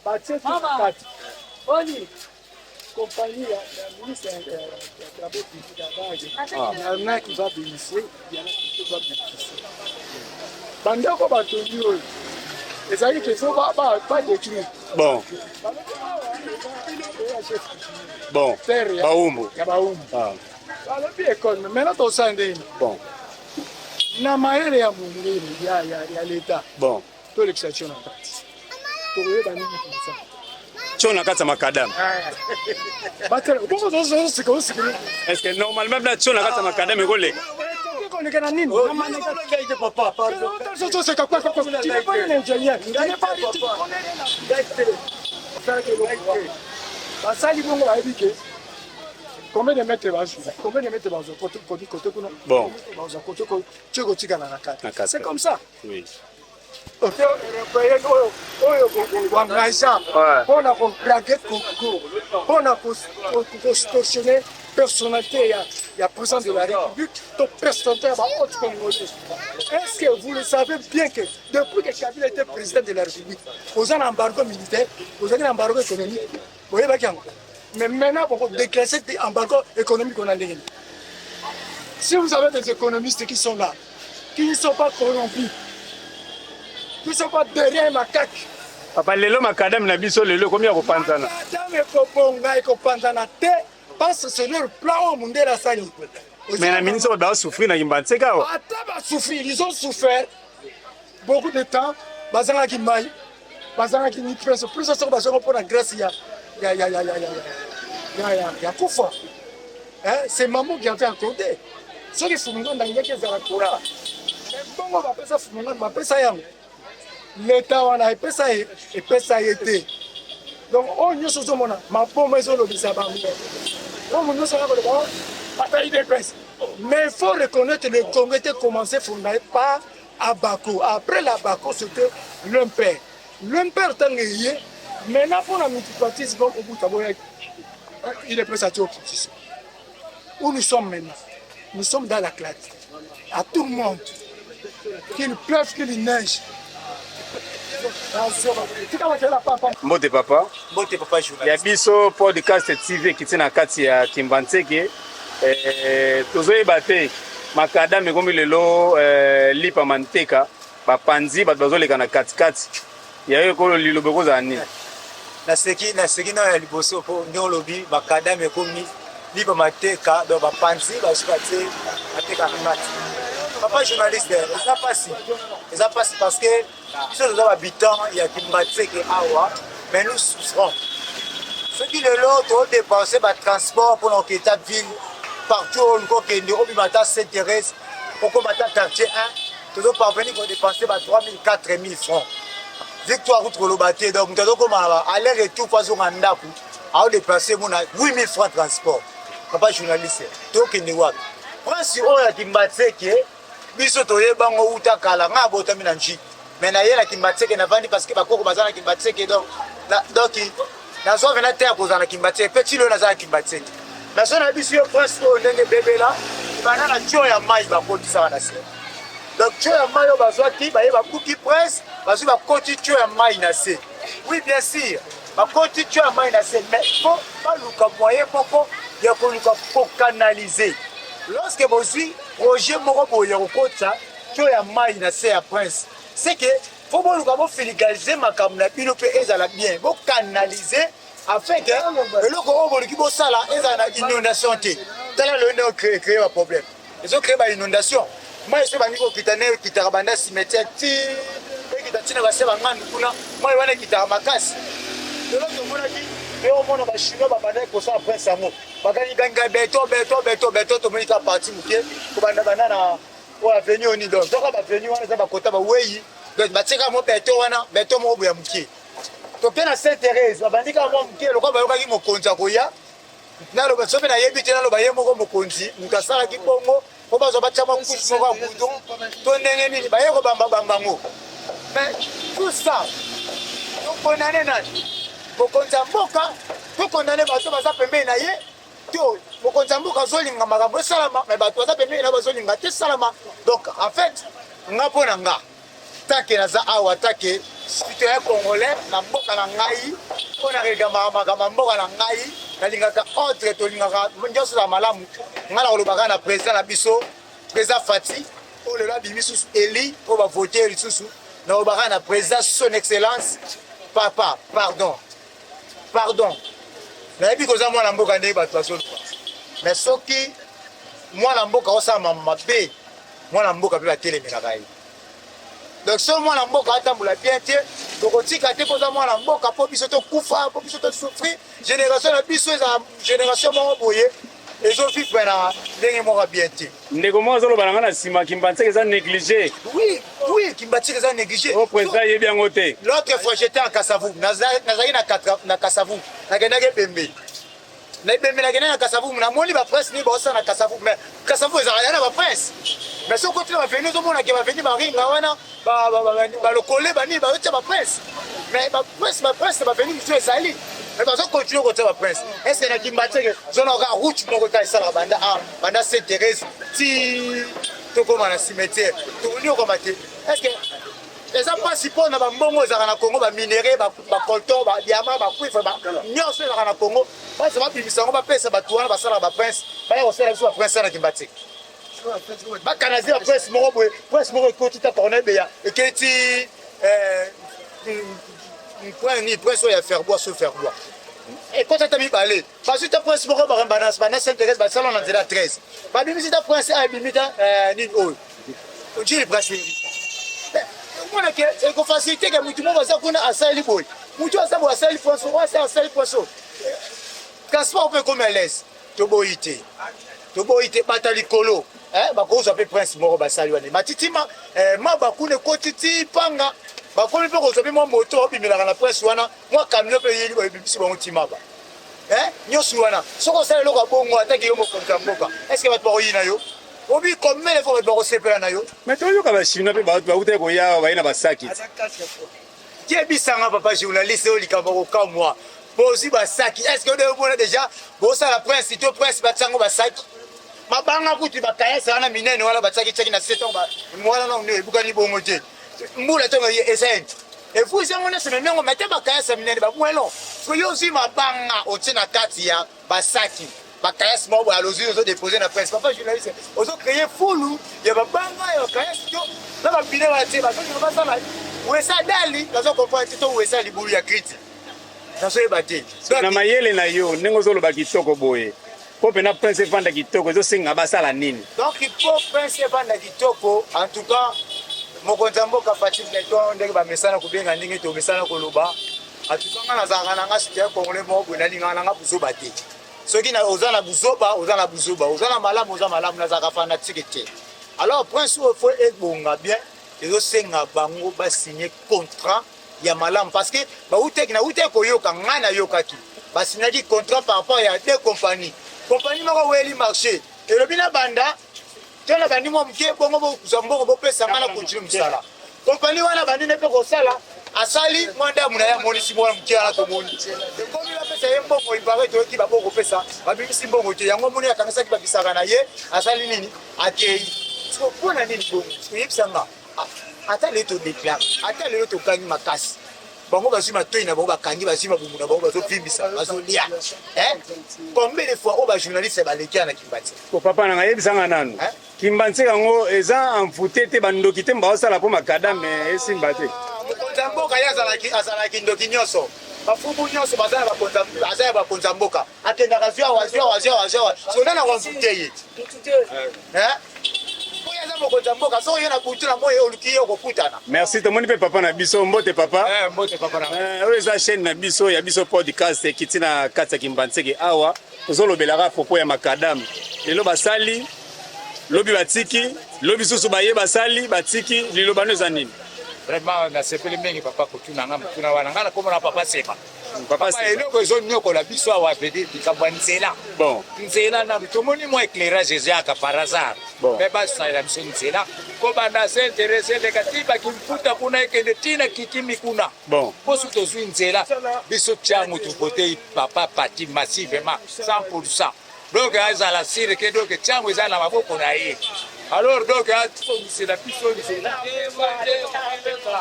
Speaker 7: batie ti na kati oni compagnie ya ministre ya travaux publics ya base. Il y en a qui va bénéficier, il y en a qui va bénéficier. Bandeko batongi oyo ezali ke faut badétruire.
Speaker 1: Bon. Bon. Baumbu.
Speaker 7: Ya baumbu. Ah. Balobi école, mais maintenant tosala ndenge.
Speaker 1: Bon.
Speaker 7: Na mayele ya mondele ya ya ya l'État.
Speaker 1: Bon.
Speaker 7: Tolekisa tio na kati. Tokoyeba nini mpenza.
Speaker 1: Tio na kati ya makadam.
Speaker 7: Batela, bongo tozosika osika.
Speaker 1: Est-ce que normalement na tio na kati ya makadam ekoleka?
Speaker 7: Koleka na nini? Na maneka.
Speaker 3: Papa, pardon.
Speaker 7: Tozoseka kwa kwa. Tu n'es pas un ingénieur. Tu n'es pas tu connais rien. Basali bongo bayebi ke combien de mètres bazwa, combien de mètres bazwa kote kote kote kuna.
Speaker 1: Bon.
Speaker 7: Bazwa kote kote kotikala na kati. C'est comme ça.
Speaker 1: Oui.
Speaker 7: Européenne oyo oyo koengagea mpona kodrague Congo, mpona kotorsionne personnalité ya, ya président de la République to personnalité ya bahaute congolais. Est-ce que vous le savez bien que depuis que Kabila était président de la République, oza na embargo militaire, ozalaki na embargo économique, boyebaki yango? Mais maintenant boko déclencher embargo économique ona ndenge nini? Si vous avez des économistes qui sont là, qui ne sont pas corrompus, qui ne sont pas derrière macaque.
Speaker 1: Papa lelo makadam na biso lelo ekomi ya kopanzana.
Speaker 7: Makadam ekobonga ekopanzana te parce que c'est leur plan oyo mundele asali.
Speaker 1: Mais na ministre bato basouffrir na Kimbanseke awa.
Speaker 7: Ata basouffrir, ils ont souffert beaucoup de temps, bazangaki mai, bazangaki ni prince, prince soko bazonga mpo na grâce ya ya ya ya ya ya ya ya kufa. Hein, c'est maman qui avait accordé. Soki Fumunganda alingaki ezala kuna. Mais bongo bapesa Fumunganda, bapesa yango. L'État wana epesa ye, epesa ye te. Donc oyo nyonso ozomona maboma ezolobisa bango. Oyo nyonso wana koloba ata UDPS. Mais il faut reconnaître le Congo était commencé fondé par Abako. Après l'Abako, c'était l'Impère. L'Impère ntango eye, maintenant mpo na multipartisme obuta boyaki il est prêt à opposition. Où nous sommes maintenant? Nous sommes dans la claque. À tout le monde. Qu'il pleuve, qu'il neige.
Speaker 1: Mbote papa.
Speaker 8: Mbote papa journaliste.
Speaker 1: Ya biso podcast TV ekiti na kati ya Kimbanseke. Eh, tozoyeba te makadam ekomi lelo eh, lipa manteka bapanzi bato bazoleka na katikati ya yo ekolo liloba ekozala nini?
Speaker 8: Naseki naseki na ya liboso mpo ndenge olobi makadam ekomi lipa mateka donc bapanzi bazwi batie mateka na kati. Papa journaliste, eza pasi, eza pasi parce que biso toza bahabitant ya Kimbanseke awa, mais nous souffrons. Soki lelo todepense batransport mpona kokita ville partout oyo olingi okende, obima ata Sainte Thérèse, okoma ata quartier 1, tozo parvenir kodepense ba 3000 4000 francs. Victoire kutu koloba te, donc moto azokoma na ba aller retour mpo azonga ndako aodepense mona 8000 francs transport. Papa journaliste, tokende wapi? Prince oyo ya Kimbanseke biso toyebango uta kala, ngai abotami na Njili mais naye na Kimbanseke navandi parce que bakoko baza na Kimbanseke, donc donc nazwa vena te ya kozala na Kimbanseke mpe ti lelo naza na Kimbanseke. Nazo na biso yo prince oyo ndenge bebela Ebanda na tuyau ya mai bakotisaka na se. Donc tuyau ya mai oyo bazwaki, baye babuki prince, bazwi bakoti tuyau ya mai na se. Oui, bien sûr, bakoti tuyau ya mai na se, mais il faut baluka moyen moko ya koluka kocanaliser. Lorsque bozwi projet moko boye ya kokotisa tuyau ya mai na se ya prince, c'est que faut boluka bofiligalize makambo na bino mpe ezala bien, bocanaliser afin que eloko oyo boluki bosala ezala na inondation te. Tala lelo nde ecree ba problème, ezo cree ba inondation. Mai soki ebandi kokita nde ekitaka banda cimetière ti ekita ti na base bangandu kuna, mai wana ekitaka makasi. Lelo tomonaki mpe omona ba chinois babandaki kosala prince yango, bakangi beton beton beton beton, tomoni kaka parti moke kobanda banda na oyo avenue oni, donc toka ba avenue wana eza bakota baweyi, donc batieka mo beton wana, beton moko boya moke. Toke na Sainte Therese, babandi kaka mwa moke lokola bayokaki mokonzi akoya. Naloba soki nayebi te, naloba ye moko mokonzi moto asalaki bongo mpo bazwa batya mwa couche moko ya goudron to ndenge nini, baye kobambabamba yango. Mais tout ça, tokondane nani? Mokonzi ya mboka? Tokondane bato baza pembeni na ye? To mokonzi ya mboka azolinga makambo esalama, mais bato baza pembeni na bazolinga te esalama? Donc en fait, nga mpo na nga, take naza awa take citoyen congolais na mboka na ngai, mpo na regamaka makambo ya mboka na ngai, nalingaka ordre, tolingaka nyonso ezala malamu. Ngai nakolobaka na président na biso, président Fati, oyo lelo abimi susu eli oyo bavote lisusu, nakolobaka na président son excellence, papa, pardon, pardon, nayebi koza mwana mboka ndenge bato bazoloba, mais soki mwana mboka osala mabe, mwana mboka mpe batelemelaka ye. Donc soki mwana mboka atambola bien te, tokotika te mpo oza mwana mboka, mpo biso tokufa, mpo biso tosouffrir, génération na biso ezala génération moko boye ezovivre na ndenge moko bien te.
Speaker 1: Ndeko moko azoloba na ngai na nsima, Kimbanseke eza négligé.
Speaker 8: Oui, oui, Kimbanseke eza négligé.
Speaker 1: Oh, président ayebi yango te.
Speaker 8: L'autre fois j'étais en Kasavubu, nazalaki na Kasavubu, nakendaki ebembe. Na ebembe nakendaki na Kasavubu, namoni ba prince nini baosala na Kasavubu, mais Kasavubu ezalaka ya na ba prince. Mais soki okoti na baveni, ozomona ke baveni baringa wana, balokole banini bazotia ba prince. Mais ba prince, ba prince na baveni mosusu ezali, mais bazo continuer kotia ba prince. Est ce que na Kimbanseke zona kaka route moko kaka esalaka banda a banda Sainte Thérèse ti tokóma na cimetière, tokoniokama te? Est ce que eza mpasi mpo na bambongo ezalaka na Congo, baminerais, bacoltan, badiamant, bacuivre, nyonso ezalaka na Congo, baza babimisa yango bapesa bato wana basalaka baprince, baya kosala biso baprince wana Kimbanseke, bakanalize baprince moko boye, prince moko ekoti ta Corneille Beya, eketi ni prince oyo ya Ferbois, so Ferbois ekoti ata mibale, bazwi ta prince moko bana Sainte Thérèse basala na nzela 13, babimisi ta prince a ebimi ta nini oyo Njili brasserie. Omona ke ekofacilite ke mutu moko aza kuna asali boye, mutu aza boye asali poisson, oyo asali asali poisson, transport mpe ekomi à l'aise. Toboyi te, toboyi te, bata likolo bakozwa mpe prince moko basali wana matitima maba kuna ekoti ti panga, bakomi mpe kozwa mpe mwa moto obimelaka na prince wana, mwa camion mpe eyeli ebimisi bango ti maba. Nyonso wana soki osala eloko ya bongo, ataki yo mokonzi ya mboka, est ce que bato bakoyina yo? Obi combien de fois bato bakosepela na yo?
Speaker 1: Mais toyoka ba chinois mpe bato bautaki koya baye na basaki.
Speaker 8: Yebisanga papa journaliste, oyo likambo kokamwa, bozwi basaki, est ce que omona déjà bosala prince to prince batiango basaki mabanga kutu bakayasa wana minene wana batiaki tiaki na se ntango wana nano ebukani bongo te, mbula ntango eza ente efuisi yango nyonso ememi yango, mate bakayasa minene babwelo. Soki ozwi mabanga otie na kati ya basaki, bakayasi moko boye, alozwi ozodepose na prince, papa journaliste, ozocreye fulu ya babanga ya bakayasi to na babine wana te, bazolinga basala wesa dali, bazo comprendre te, to wesa libulu ya kriti, nazoyeba te.
Speaker 1: Na mayele na yo, ndenge ozoloba kitoko boye, mpo mpena prince evanda kitoko, ezosenga basala nini?
Speaker 8: Donc mpo prince evanda kitoko, en tout cas mokonzi ya mboka Fatshi Beton, ndenge bamesana kobenga, ndenge tomesana koloba, en tout cas nga nazalaka na nga citoyen congolais moko boye, nalingaka na nga buzoba te. Soki oza na buzoba, oza na buzoba, oza na malamu, oza malamu, nazalaka fanatique te. Alors prince oyo fo ebonga bien, ezosenga bango basigne contrat ya malamu, parce que bautaki nautaki koyoka, ngai nayokaki basignaki contrat par rapport ya deux compagnie. Compagnie moko weli marché, elobi na banda to na bandi mwa moke, bongo bozwa mbongo bopesa ngai na continue mosala. Compagnie wana bandi nde mpe kosala, asali mwa ndambu na ye, amonisi mwana moke wana, tomoni ekomi bapesa. Kopesa ye mbongo il paraît toyoki ba bokopesa babimisi mbongo te yango omoni akangisaki babisaka na ye asali nini akei siko mpo na nini bongo oyebisa nga ata lelo todeklare ata lelo tokangi makasi bango bazwi matoi na bango bakangi bazwi mabumu na bango bazovimbisa bazolia combien de fois oyo bajournaliste baleki na Kimbanseke?
Speaker 1: Ko papa na nga, yebisa nga nanu, Kimbanseke yango eza envoute te, bandoki te baosala mpo makadame esimba te?
Speaker 8: Mokonzi ya mboka ye azalaki ndoki nyonso, bafubu nyonso baza na bakonzi, aza ya bakonzi ya mboka, akendaka azwi awa, azwi awa, azwi awa, azwi awa, siko nani akoenvoute ye? Po ye aza mokonzi ya mboka, soki oye na butu na moi oluki ye okokutana.
Speaker 1: Merci, tomoni pe papa na biso. Mbote papa.
Speaker 5: Mbote papa na.
Speaker 1: Oyo eza chaîne na biso ya biso podcast ekiti na kati ya Kimbanseke awa. Tozolobelaka propos ya macadam. Lelo basali, lobi batiki, lobi susu baye basali, batiki, liloba no eza nini?
Speaker 5: Vraiment nasepeli mingi papa kotuna nga motuna wana. Nga nakomona papa Seba. Papa eloko ezonyokola biso awa vedi likambo ya nzela.
Speaker 1: Bon.
Speaker 5: Nzela nanu tomoni mwa éclairage ezaka par hasard.
Speaker 1: Bon.
Speaker 5: Mais basalela biso nzela kobanda Sainte Therese eleka ti bakimputa kuna ekende ti na Kikimi kuna.
Speaker 1: Bon.
Speaker 5: Po soki tozwi nzela biso Tshangu tovote papa Paty massivement 100%. Donc azala sire ke donc Tshangu eza na maboko na ye. Alors donc atongisela biso nzela.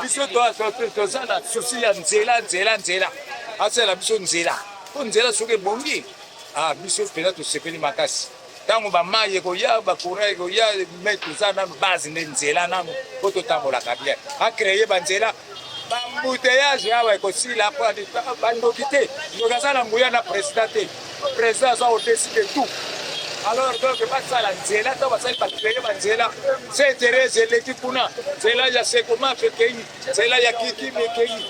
Speaker 5: Biso toza na souci ya nzela nzela nzela. Asalela biso nzela. Po nzela soki ebongi ah biso mpenza tosepeli makasi. Tango ba mayi ekoya, ba courant ekoya, mais toza nanu base nde nzela nanu po totambolaka bien. A creer ba nzela, ba embouteillages awa ekosila po ba ndoki te. Ndoki aza na nguya na president te. President aza au dessus de tout. Alors donc basala nzela, tango basali ba creer ba nzela, Sainte Therese eleki kuna, nzela ya Sekomaf ekeyi, nzela ya Kikimi ekeyi.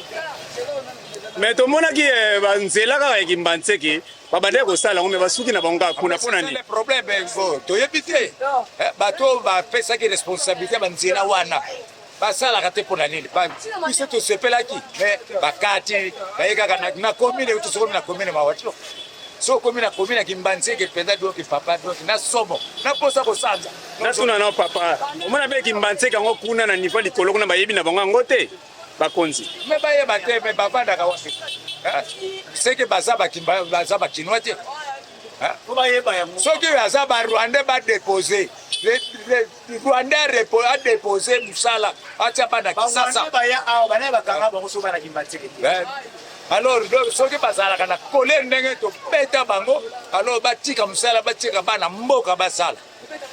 Speaker 1: Mais tomonaki ba nzela kaka ya Kimbanseke babandaki kosala yango, me basuki na bango kaka kuna. Mpo na nini?
Speaker 5: Problème toyebi te. Bato oyo bapesaki responsabilité banzela wana basalaka te mpo na nini? Biso tosepelaki me bakati baye kaka na commune, euti sokomi na commune mawa tio so okomi na commune ya Kimbanseke mpenza donc papa donc na somo na posa kosanza.
Speaker 1: Natuna na papa, omona mpe Kimbanseke yango kuna na niveau likolo kuna bayebi na bango yango te bakonzi?
Speaker 5: Me bayeba te, me bavandaka wapi? Seke baza bakimba, baza bakinois te. Soki aza ba Rwandais ba depose Rwandais a depose musala atia bana Kisasa. Alors donc soki bazalaka na colère ndenge tobeta bango, alors batika musala, batika bana mboka basala.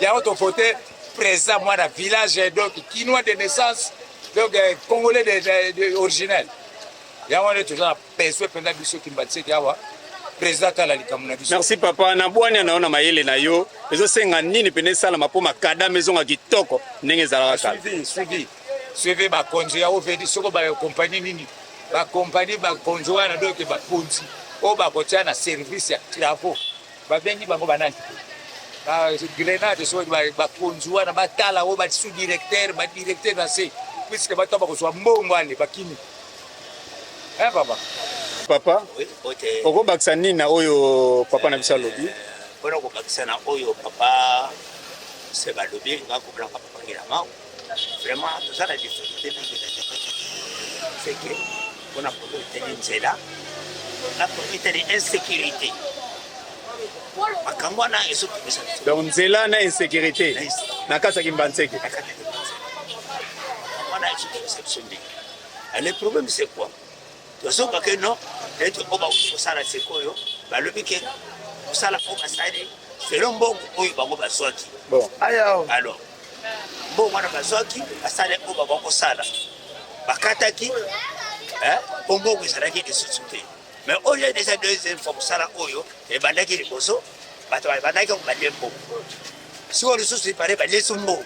Speaker 5: Yango to voter président mwana village donc kinois de naissance donc congolais de originel. Yango nde toza na besoin mpenza biso Kimbanseke awa président atala likambo na biso.
Speaker 1: Merci papa, na bwania na yo na mayele na yo ezosenga nini pene esalama mpo makadame ezonga kitoko ndenge ezalaka kala?
Speaker 5: Suivi, suivi, suivi bakonzi ya OVD soko ba compagnie nini ba compagnie bakonzi wana donc bakonzi oyo bakotia na service ya travaux babengi bango banani ba grenade soki bakonzi wana batala oyo ba sous directeur ba directeur na se puisque bato bakozwa mbongo ale bakimi. Eh papa.
Speaker 1: Papa, okobakisa nini na oyo papa na biso alobi?
Speaker 9: Mpona kobakisa na oyo papa Seba alobi, nga komonaka papa Ngelama vraiment toza na difficulté mingi na c'est que mpona poto etali nzela na poto etali insécurité, makambo wana ezotungisa biso.
Speaker 1: Donc nzela na insécurité na kati ya Kimbanseke.
Speaker 9: Na kati ya Kimbanseke wana ezotungisa biso mingi. Le problème c'est quoi? Tozoka ke non, neti oyo bauti kosala sikoyo, balobi ke kosala oyo basali selon mbongo oyo bango bazwaki.
Speaker 1: Bon.
Speaker 9: Alors, mbongo wana bazwaki, basali oyo bango kosala. Bakataki, hein, po mbongo ezalaki lisusu te. Mais oyo déjà deuxième fois kosala oyo ebandaki liboso, bato babandaki balie mbongo. Sikoyo lisusu ipare baliesi mbongo.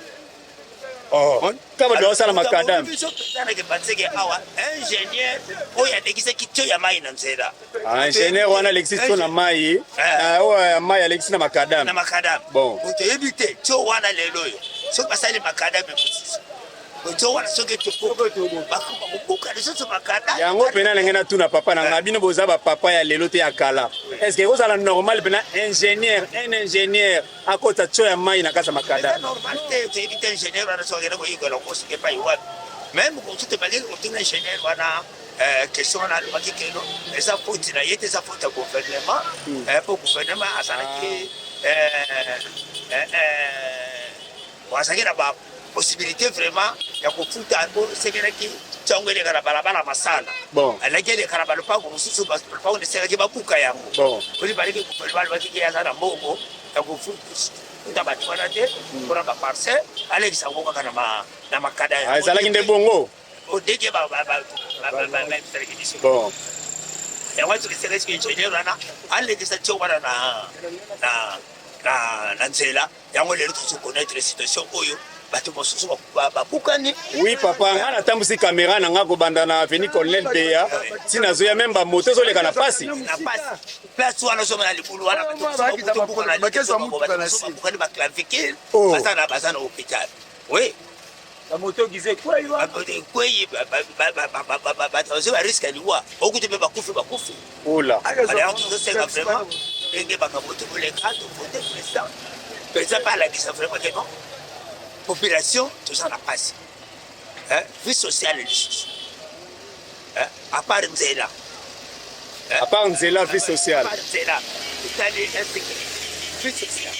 Speaker 1: Oh, kaka bato basala makadame.
Speaker 9: Biso mpenza na Kimbanseke awa, ingénieur oyo alekisaki tio ya mai na nzela.
Speaker 1: Ah, ingénieur wana alekisi tio na mai, eh. Oyo ya mai alekisi na makadame.
Speaker 9: Na makadame.
Speaker 1: Bon.
Speaker 9: Toyebi te tio wana lelo oyo soki basali makadame mosusu tio wana soki bakobuka lisusu makadame.
Speaker 1: Yango mpena ndenge natuna papa na ngai, bino boza bapapa ya lelo te ya kala. Est-ce que ekozala normal mpena ingénieur, un ingénieur akota tio ya mai na kati ya makada?
Speaker 9: Eza normal te, toyebi te ingénieur wana soki akende koyekola kosoki epai wapi. Meme kosutu baleki kotuna ingénieur wana. Eh, question wana alobaki keno eza faute na ye te, eza faute ya gouvernement, mpo gouvernement azalaki azalaki na ba possibilité vraiment ya kofuta, mpo esengelaki ntango eleka na balabala masala, alaki eleka na balopango mosusu, lopango esengaki babuka yango. Oli baleki gouvernement alobaki ke aza na mbongo ya kofuta bato wana te mpona baparcelle, alekisa yango kaka na makada.
Speaker 1: Ezalaki nde bongo.
Speaker 9: Ndenge basalaki biso yango, soki esengi ingénieur wana alekisa tio wana na nzela yango, lelo tozo connaître situation oyo, bato mosusu babukani.
Speaker 1: Oui papa, nga natambwisi caméra na nga kobanda na avenue Colonel Beya ntina azoya, même bamoto ezoleka na pasi.
Speaker 9: Na pasi. Place wana ozomona libulu wana, babukani baclavicule, baza na hôpital, oui.
Speaker 8: Bamoto gize
Speaker 9: ekwei, bato bazwi barisque ya liwa, okuti mpe bakufi, bakufi.
Speaker 1: Ola.
Speaker 9: Alors tozosenga vraiment ndenge makambo tokoleka, tovote président, président mpe alakisa vraiment ke non, population toza na pasi. Vie sociale lisusu, à part nzela.
Speaker 1: À part nzela, vie sociale.
Speaker 9: À part nzela, etali insécurité, vie sociale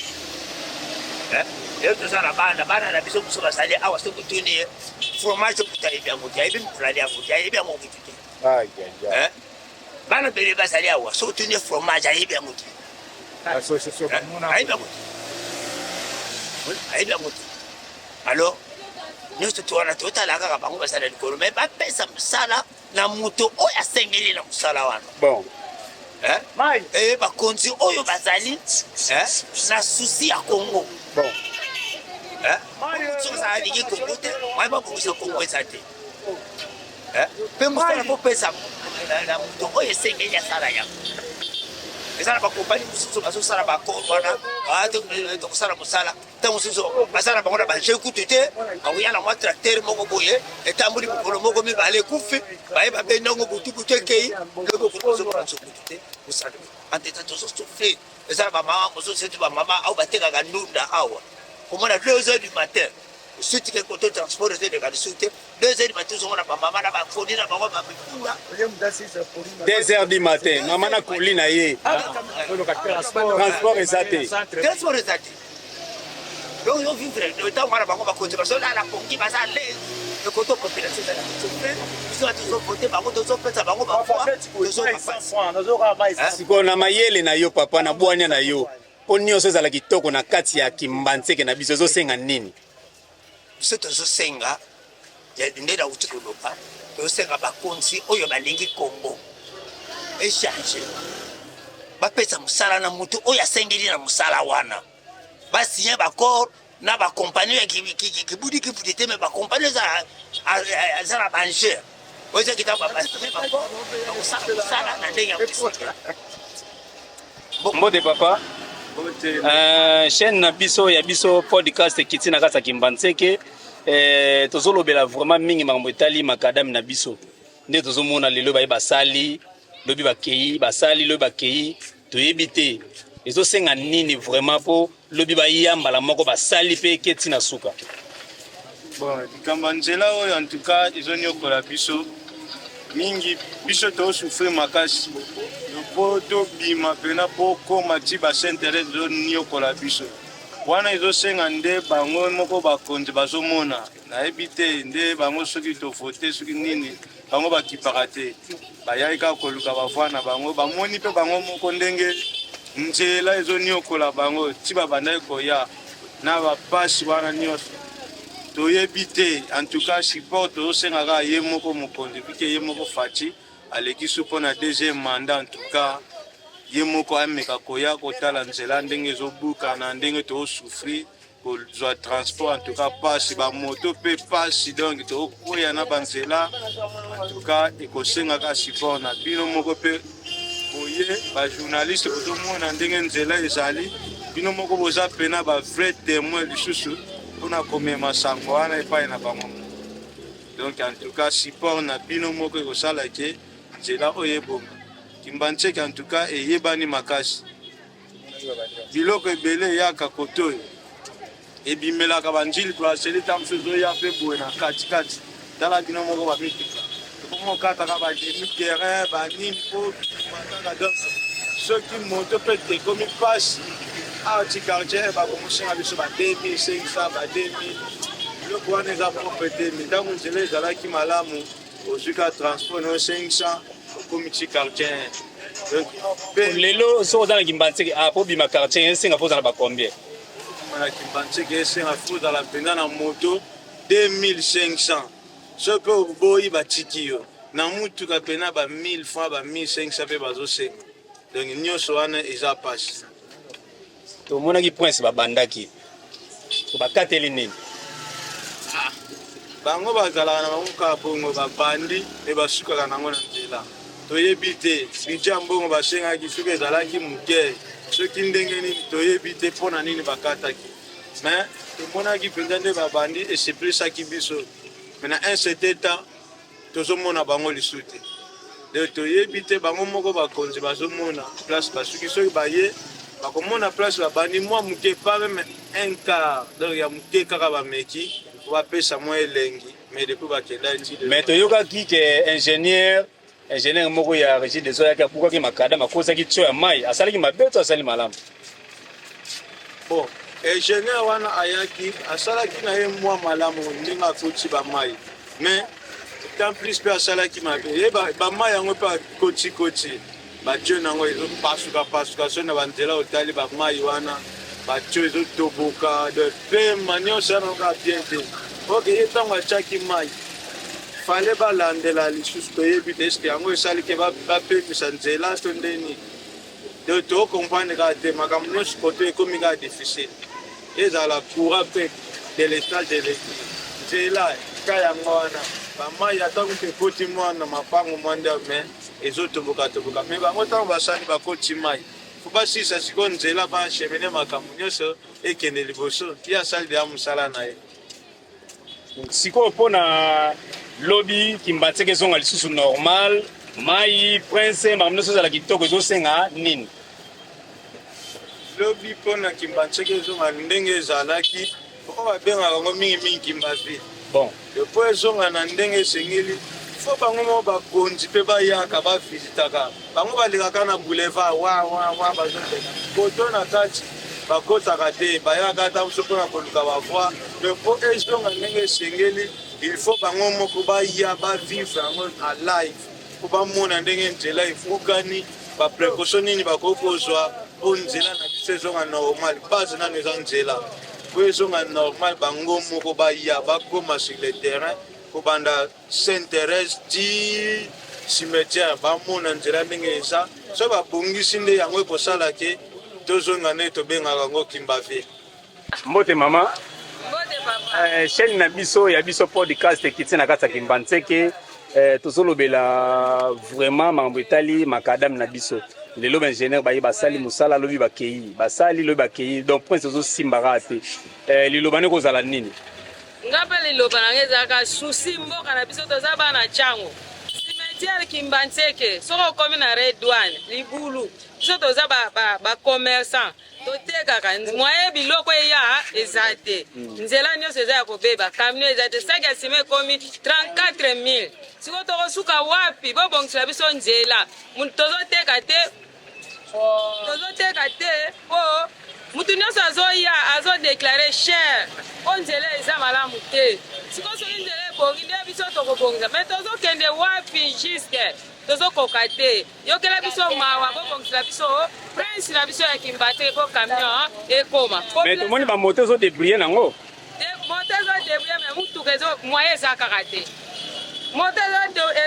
Speaker 9: lelo toza na bana, bana na biso mosusu bazali awa, soki otuni ye fromage okuta, ayebi yango te, ayebi mokolo yango te, ayebi yango kutu te. Bana bele bazali awa, soki otuni ye fromage, ayebi yango te, ayebi yango te, ayebi yango te. Alors nyonso to wana totala kaka bango bazala likolo, mais bapesa mosala na moto oyo asengeli na mosala wana.
Speaker 1: Bon.
Speaker 9: Bakonzi oyo bazali na souci ya Congo,
Speaker 1: bon,
Speaker 9: soki ozala alingi Congo te, waye babongisa Congo eza te. Mpe mosala popesa na moto oyo esengeli asala yango. Eza na bakompani mosusu bazosala baaccord wana, tokosala mosala. Ntango mosusu baza na bango na baje kutu te, bakoya na mwa tracteur moko boye, etamboli mokolo moko mibale, ekufi, baye babendi yango butu butu, ekei lobi, ozomona nso kutu te mosala. Anteta tozosouffrir. Eza na bamama mosusu, surtout bamama awa batekaka ndunda awa, komona 2 heures du matin, suti ke koto transport ezoeleka lisusu te, 2 heures du matin ozomona bamama na bakoli na bango bamikunda.
Speaker 1: 2 heures du matin, mama na koli na ye, transport eza te.
Speaker 9: Transport eza te. Donc yo vivre ntango wana, bango bakonzi bazolala pongi, baza lese ekoto, population ezala kosouffrir. Biso tozovote bango, tozopesa bango bavoix.
Speaker 1: Sikoyo na mayele na yo papa, na bwania na yo, mpo nyonso ezala kitoko na kati ya Kimbanseke na biso, ezosenga nini?
Speaker 9: Biso tozosenga nde nauti koloba, tozosenga bakonzi oyo balingi Congo echange, bapesa mosala na motu oyo asengeli na mosala wana, basigner baaccord na bakompani ya kibudi kibudi te, mais bakompani eza na banger oyo ezaki ntango basigner baaccord, bakosala mosala na ndenge ya kosengela.
Speaker 1: Mbote papa. Chaîne na biso ya biso podcast ekiti na kati ya Kimbanseke. Tozolobela vraiment mingi makambo etali macadam na biso, nde tozomona lelo baye basali, lobi bakei, basali, lobi bakei, toyebi te ezosenga nini vraiment mpo lobi baya mbala moko basali mpe eketi na suka.
Speaker 10: Bon, likambo ya nzela oyo, en tout cas ezoniokola biso mingi. Biso tozosouffrir makasi mpo tobima mpena mpo koma ti basainte Thérèse, ezoniokola biso wana. Ezosenga nde bango moko bakonzi bazomona, nayebi te nde bango soki tovote soki nini, bango bakipaka te, bayai kaka koluka bavoix na bango. Bamoni mpe bango moko ndenge nzela ezoniokola bango ti babandaki koya na bapasi wana nyonso, toyebi te. En tout cas support tozosenga kaka ye moko mokonzi, pike ye moko Fatshi aleki su mpo na deuxième mandat. En tout cas ye moko ameka koya kotala nzela ndenge ezobukana, ndenge tozosouffrir kozwa transport. En tout cas pasi, bamoto mpe pasi, donc tokokwea na banzela. En tout cas ekosengaka support na bino moko mpe boye bajournaliste, bozomona ndenge nzela ezali, bino moko boza pena bavrai témoin lisusu mpona komema sango wana epai na bango. Donc en tout cas support na bino moko ekosala ke nzela oyo ebonga. Kimbanseke en tout cas eyebani makasi, biloko ebele eyaka kote oyo, ebimelaka banjili brasserie, ta mosusu ezoya mpe boye na katikati. Tala bino moko bamituka. Tokomi kokataka ba demi terrain ba nini po bima kaka donc soki moto pe ekomi pasi awa ti quartier bakomosenga biso ba 2500 ba 2000 biloko wana eza propre te mais ntango nzela ezalaki malamu ozwi ka transport na yo 500 okomi ti quartier donc
Speaker 1: pe lelo soki oza na kimbanseke ah po bima quartier esenga fo ozala ba combien
Speaker 10: na kimbanseke esenga fo ozala mpenza na moto 2500 Soki pe oboyi batiki yo. Na mutuka pena ba 1000 francs ba 1500 pe bazosenga donc nioso wana eza pasi.
Speaker 1: Tomonaki prince babandaki bakateli nini?
Speaker 10: Ah, bango bazalaka na bango kaka bongo babandi me basukaka nango na nzela toyebi te budget ya mbongo basengaki soki ezalaki moke soki ndenge nini toyebi te mpo na nini bakataki mais tomonaki mpenza nde babandi esepelisaki biso mais na un certain temps tozomona bango lisusu te donc toyebi te bango moko bakonzi bazomona place basuki soki baye bakomona place babandi mwa moke pas meme un quart donc ya moke kaka bameki po bapesa mwa elengi mais depuis bakenda ti
Speaker 1: mais toyokaki ke ingénieur ingénieur moko ya régie des eaux ayaki abukaki makadam akosaki tio ya mai asalaki mabe to asali malamu
Speaker 10: bon ingénieur wana ayaki asalaki na ye mwa malamu ndenge akoti bamai mais en plus mpe asalaki mabe ye bamai yango mpe akotikoti batio na yango ezopasukapasuka so na banzela otali bamai wana batio ezotoboka de pema nyonso yana kaka bien te oke ye ntango atiaki mai fale balandela lisusu toyebi te eske yango esali ke bapemisa nzela to nde nini donc tocomprendre kaka te makambo nyonso koto ekomi kaka difficile ezala courant mpe delestage électrique nzela ka yango wana bamai ata kutu ekoti mwa na mapango mwa nde me ezotoboka-toboka me bango ntango basali bakoti mai fo basilisa sikoyo nzela baachemine makambo nyonso ekende liboso ye asali deya mosala na ye
Speaker 1: Sikoyo mpo na lobi Kimbanseke ezonga lisusu normal, mayi, prince, makambo nyonso ezala kitoko, ezosenga nini?
Speaker 10: Lobi mpo na Kimbanseke ezonga ndenge ezalaki, oyo babengaka yango mingimingi Kimbaville.
Speaker 1: Bon.
Speaker 10: Mpo ezonga na ndenge esengeli, fo bango moko bakonzi mpe bayaka bavisitaka bango, balekaka na boulevard wa wa wa bazoleka koto na kati bakotaka te, bayaka ata mosusu mpona koluka bavoi. Mais mpo ezonga ndenge esengeli, il faut bango moko baya bavivre yango na live mpo bamona ndenge nzela efukani, baprecaution nini bakoki kozwa mpo nzela na biso ezonga normal. Base nano eza nzela mpo ezonga normal, bango moko baya bakoma sur le terrain kobanda Sainte Therèse ti cimetière bamona nzela ndenge eza, soki babongisi nde yango ekosala ke tozonga nde tobengaka yango Kimbaville.
Speaker 1: Mbote mama.
Speaker 11: Mbote papa.
Speaker 1: Eh, chaîne na biso ya biso podcast ekiti na kati ya Kimbanseke. Eh, tozolobela vraiment makambo etali makadam na biso. Lelo ba ingénieur baye basali mosala lobi bakei, basali lobi bakei. Donc prince ozosimba kaka te. Eh, liloba nde kozala nini?
Speaker 11: Nga pe liloba na nga ezalaka souci mboka na biso toza bana tshangu cimetière kimbanseke soki okomi na red douane libulu biso toza ba, ba, ba commerçant totekaka moyen biloko eya eza te nzela nyonso eza ya kobeba camion eza te saki ya sima ekomi 34000 sikoyo tokosuka wapi bobongisela biso nzela tozoteka te tozoteka te po mutu nyonso azoya azodeklare cher po nzela eza malamu te sikoyo soki nzela ebongi nde biso tokobongisa me tozokende wapi juske tozokoka te yokela biso mawa bobongisela biso prince na biso ya kimbate po camion ekoma
Speaker 1: me tomoni bamoto ezodebrie nango
Speaker 11: moto ezo debrouiller mais mutuka ezo moyen eza kaka te moto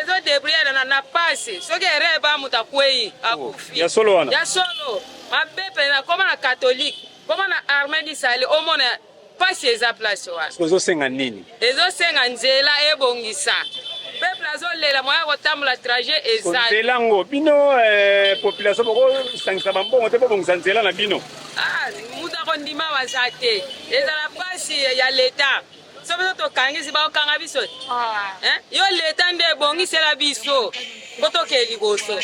Speaker 11: ezo debrouiller na na pasi soki erreur ba moto akwei oh, akufi
Speaker 1: ya solo wana
Speaker 11: ya solo mabe mpenza koma na catholique koma na armée du salut omona pasi eza place wana
Speaker 1: ezosenga nini
Speaker 11: ezosenga nzela ebongisa peuple azolela moya kotambola trajet eza
Speaker 1: nzela yango bino eh, population bokosangisa bambongo te bobongisa nzela na bino
Speaker 11: Ah, moto akondima waza te ezala mpasi ya leta so biso tokangisi bakokanga biso ah. eh? yo leta nde ebongisela biso mpo tokee liboso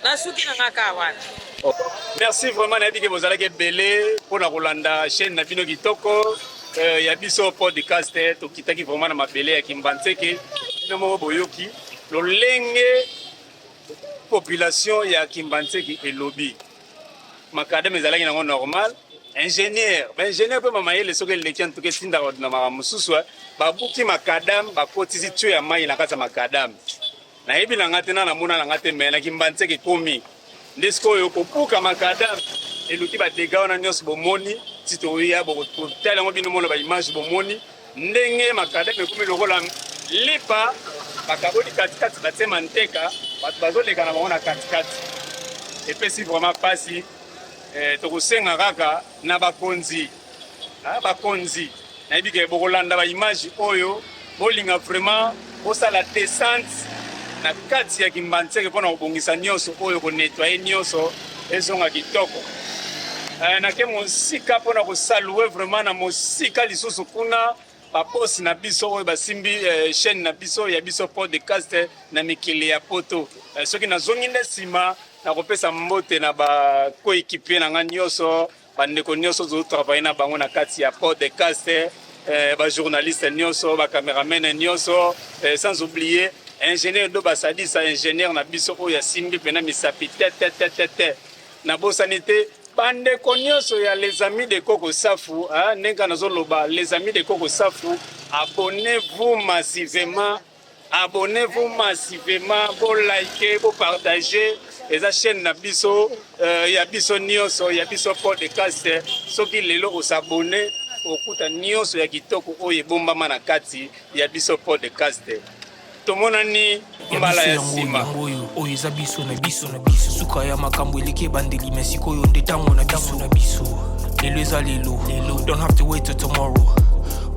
Speaker 11: nasuki na nga kaka wana
Speaker 1: oh. merci vraiment nayebi ke bozalaki ebele mpo na kolanda chaîne na bino kitoko euh, ya biso podcast tokitaki vraiment na mabele ya kimbanseke bino moko boyoki. Lolenge population ya Kimbanseke elobi, macadam ezalaki nango normal. Ingénieur, ba ingénieur mpe bamayele soki eleki antuka etindaka bato na makambo mosusu, babuki macadam, bakotisi tuyau ya mai na kati ya macadam. Nayebi na nga te, na namona na nga te, me na Kimbanseke ekomi nde sikoyo kobuka macadam eluki badega wana nyonso bomoni. Ti toya bokotala yango bino mona baimage, bomoni ndenge macadam ekomi lokola lipa, bakaboli katikati, batie manteka, bato bazoleka na bango na katikati. Epesi vraiment mpasi. Tokosenga kaka na bakonzi, bakonzi, nayebi ke bokolanda baimage oyo, bolinga vraiment bosala descente na kati ya Kimbanseke mpona kobongisa nyonso oyo, konettoyer nyonso ezonga kitoko. Nake mosika mpona kosaluer vraiment na mosika lisusu kuna babosi na biso oyo basimbi chaîne na biso ya biso podcast na mikili ya poto. Soki nazongi nde nsima, nakopesa mbote na bacoéquipier na nga nyonso, bandeko nyonso tozotravailler na bango na kati ya podcast, bajournaliste nyonso, bacameraman nyonso, sans oublier ingénieur do basadisa, ingénieur na biso oyo asimbi mpena misapi te te te te te. Nabosani te bandeko nyonso ya Les Amis de Koko Safu. Ndenge nazoloba, Les Amis de Koko Safu, abonnez-vous massivement, abonnez-vous massivement, bolike, bopartage. Eza chaîne na biso, ya biso nyonso, ya biso podcast. Soki lelo os'abonner, okuta nyonso ya kitoko oyo ebombama na kati ya biso podcast. Tomonani mbala ya nsima.
Speaker 12: Yango oyo, oyo eza biso na biso na biso. Suka ya makambo eleki ebandeli, me sikoyo nde ntango na biso na biso. Lelo eza lelo lelo, don't have to wait till tomorrow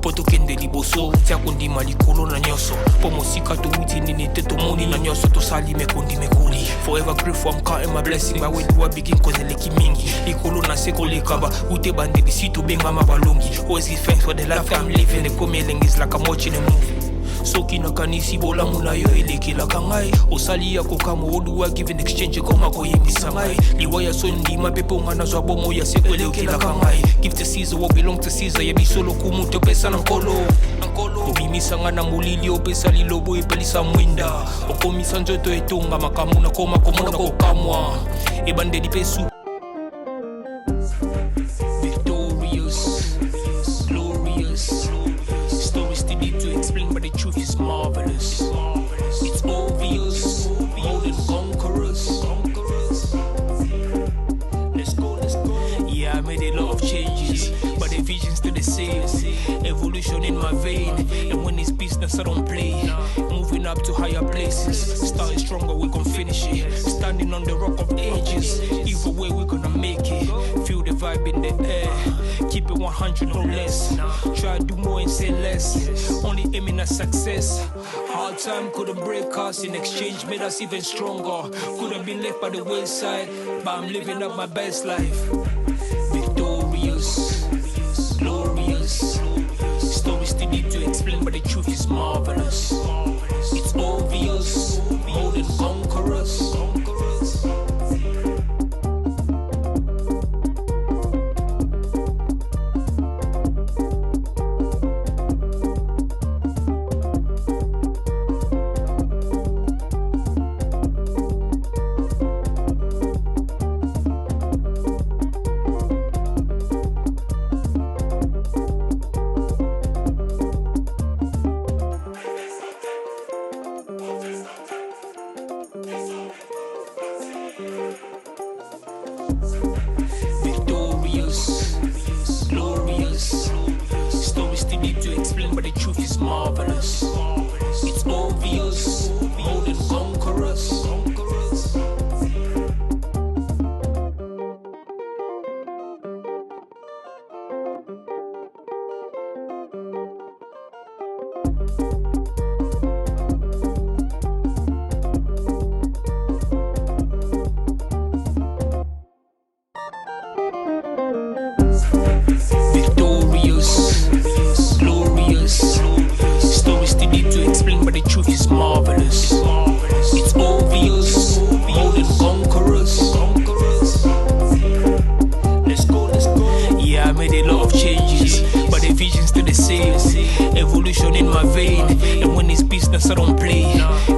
Speaker 12: mpo tokende liboso. Tia kondima likolo na nyonso, mpo mosika towuti nini te, tomoni na nyonso tosali mekondi mekoli. Forever grateful, I'm counting my blessing. By where do I begin? Cause eleki mingi, likolo na se koleka ba ute bandeli si tobengama balongi. Always give thanks for the life I'm living. Ekomi elengi, is like I'm watching a movie. Soki nakanisi bolamu na yo elekelaka ngai, osali ya kokamwa. Oduwa give in exchange, ekoma koyembisa ngai liwa ya soni. Ndima mpe mpo nga nazwa bomoi ya seko, elekelaka ngai. Give to Caesar what belong to Caesar. Ya biso lokumu topesa na Nkolo. Obimisa nga na molili, opesa lilobo, epelisa mwinda, okomisa nzoto etonga makambo nakoma komona kokamwa, ebandeli mpe su. Victorious, glorious. Stories too deep to explain, but the truth is marvelous. It's obvious, more than conquerors. Let's go, let's go. Yeah, I made a lot of changes, but the vision's still the same. Evolution in my vein, and when it's business, I don't play. Moving up to higher places, starting stronger, we gon' finish it. Standing on the rock of ages, either way, we gonna make it. Feel the vibe in the air, keep it 100, no less. Try to do more and say less, only aiming at success. Hard time couldn't break us, in exchange, made us even stronger. Could have been left by the wayside, but I'm living up my best life. Victorious, glorious. Stories too deep to explain, but the truth is marvelous. It's obvious, more than conquerors. Victorious, glorious. Stories too deep to explain, but the truth is marvelous. It's obvious, more than conquerors. Victorious, glorious. Stories too deep to explain, but the truth is marvelous. It's obvious, more than conquerors. Let's go, let's go. Yeah, I made a lot of changes, but the vision's still the same. Evolution in my vein, and when it's business, business, I don't play.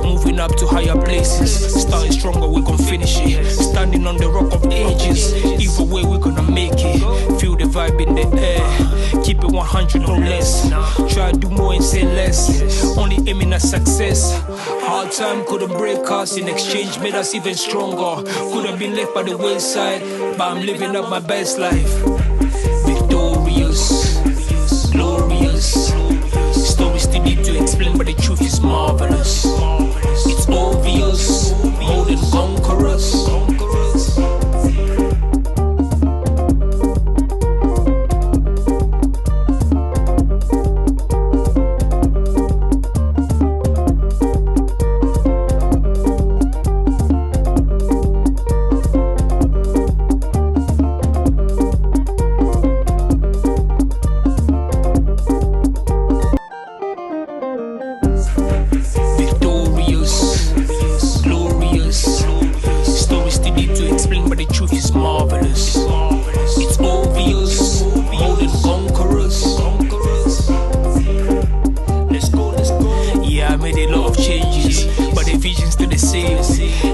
Speaker 12: Moving up to higher places. Starting stronger, we gon' finish it. Standing on the rock of ages. Either way, we gonna make it. Feel the vibe in the air. Keep it 100, no less. Try to do more and say less. Only aiming at success. Hard time couldn't break us. In exchange, made us even stronger. Could have been left by the wayside, but I'm living up my best life. Victorious, glorious. Stories too deep to explain, but the truth is marvelous. It's obvious, more than conquerors. Victorious, glorious. Stories too deep to explain, but the truth is marvelous. It's obvious, more than conquerors. Let's go, let's go. Yeah, I made a lot of changes, but the vision's still the same.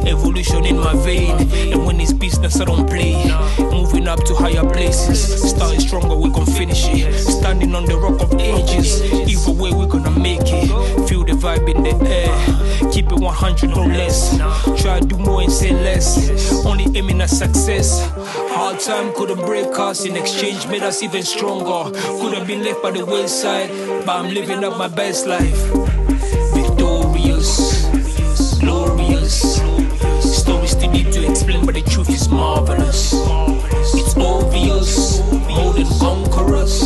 Speaker 12: Evolution in my vein, and when it's business, I don't play. Moving up to higher places, starting stronger, we gon' finish it. Standing on the rock of ages, either way, we gonna make it. Feel the vibe in the air, keep it 100, no less. Try to do more and say less, only aiming at success. Hard time couldn't break us, in exchange, made us even stronger. Could have been left by the wayside, but I'm living up my best life. Victorious, glorious. Stories too deep to explain, but the truth is marvelous. It's obvious, more than conquerors.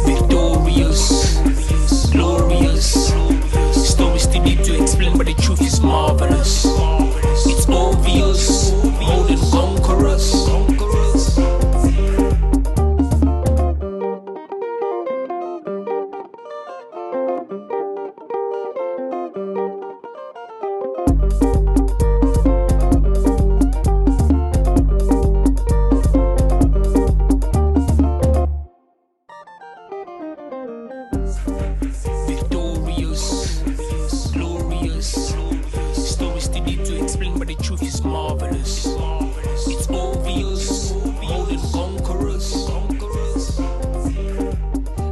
Speaker 12: Victorious, glorious. Stories too deep to explain, but the truth is marvelous. It's obvious, more than conquerors. Victorious, glorious. Stories too deep to explain, but the truth is marvelous. It's obvious, more than conquerors.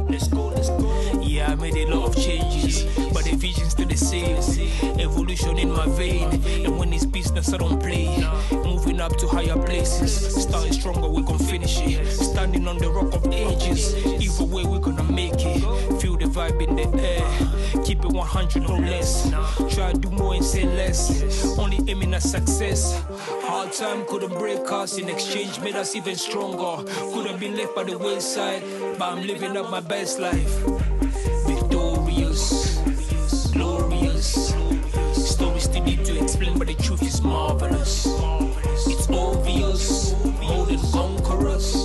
Speaker 12: Let's go, let's go. Yeah, I made a lot of changes, but the vision's still the same. Evolution in my vein, and when it's business, I don't play. Moving up to higher places, starting stronger, we gon' finish it. Standing on the rock of ages, either way, we gonna make it. Feel the vibe in the air, keep it 100, no less. Try to do more and say less, only aiming at success. Hard time couldn't break us, in exchange, made us even stronger. Could have been left by the wayside, but I'm living up my best life. Victorious, glorious. Stories too deep to explain, but the truth is marvelous. It's obvious, more than conquerors.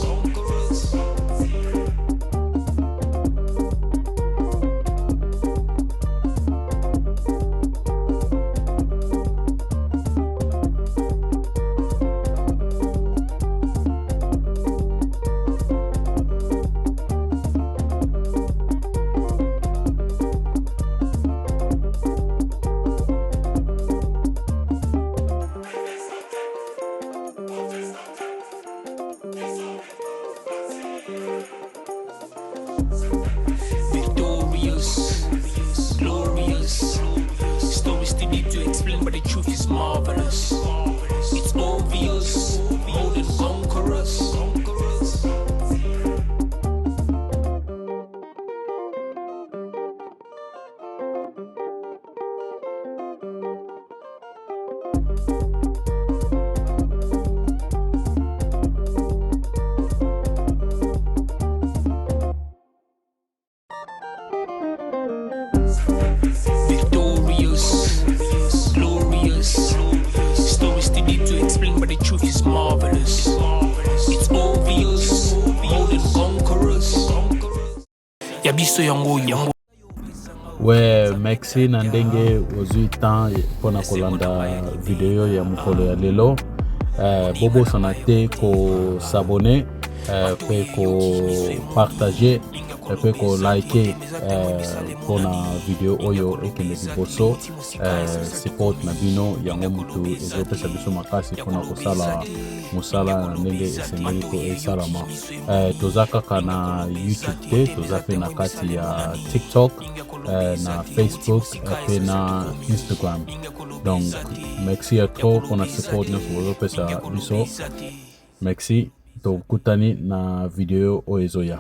Speaker 12: truth is marvelous. It's obvious, more than conquerors. Ya biso yango yango.
Speaker 13: We merci na ndenge ozwi temps mpona kolanda video ya mokolo ya lelo. Eh, bobosana te kosabone eh, mpe kopartage mpe kolike mpona video oyo ekende liboso. Support na bino yango motu ezopesa biso makasi mpona kosala mosala na ndenge esengeli ko esalama. Toza kaka na YouTube te, toza mpe na kati ya TikTok, na Facebook mpe na Instagram. Donc merci ya trop mpona support nyonso bozopesa biso. Merci, tokutani na video oyo ezoya.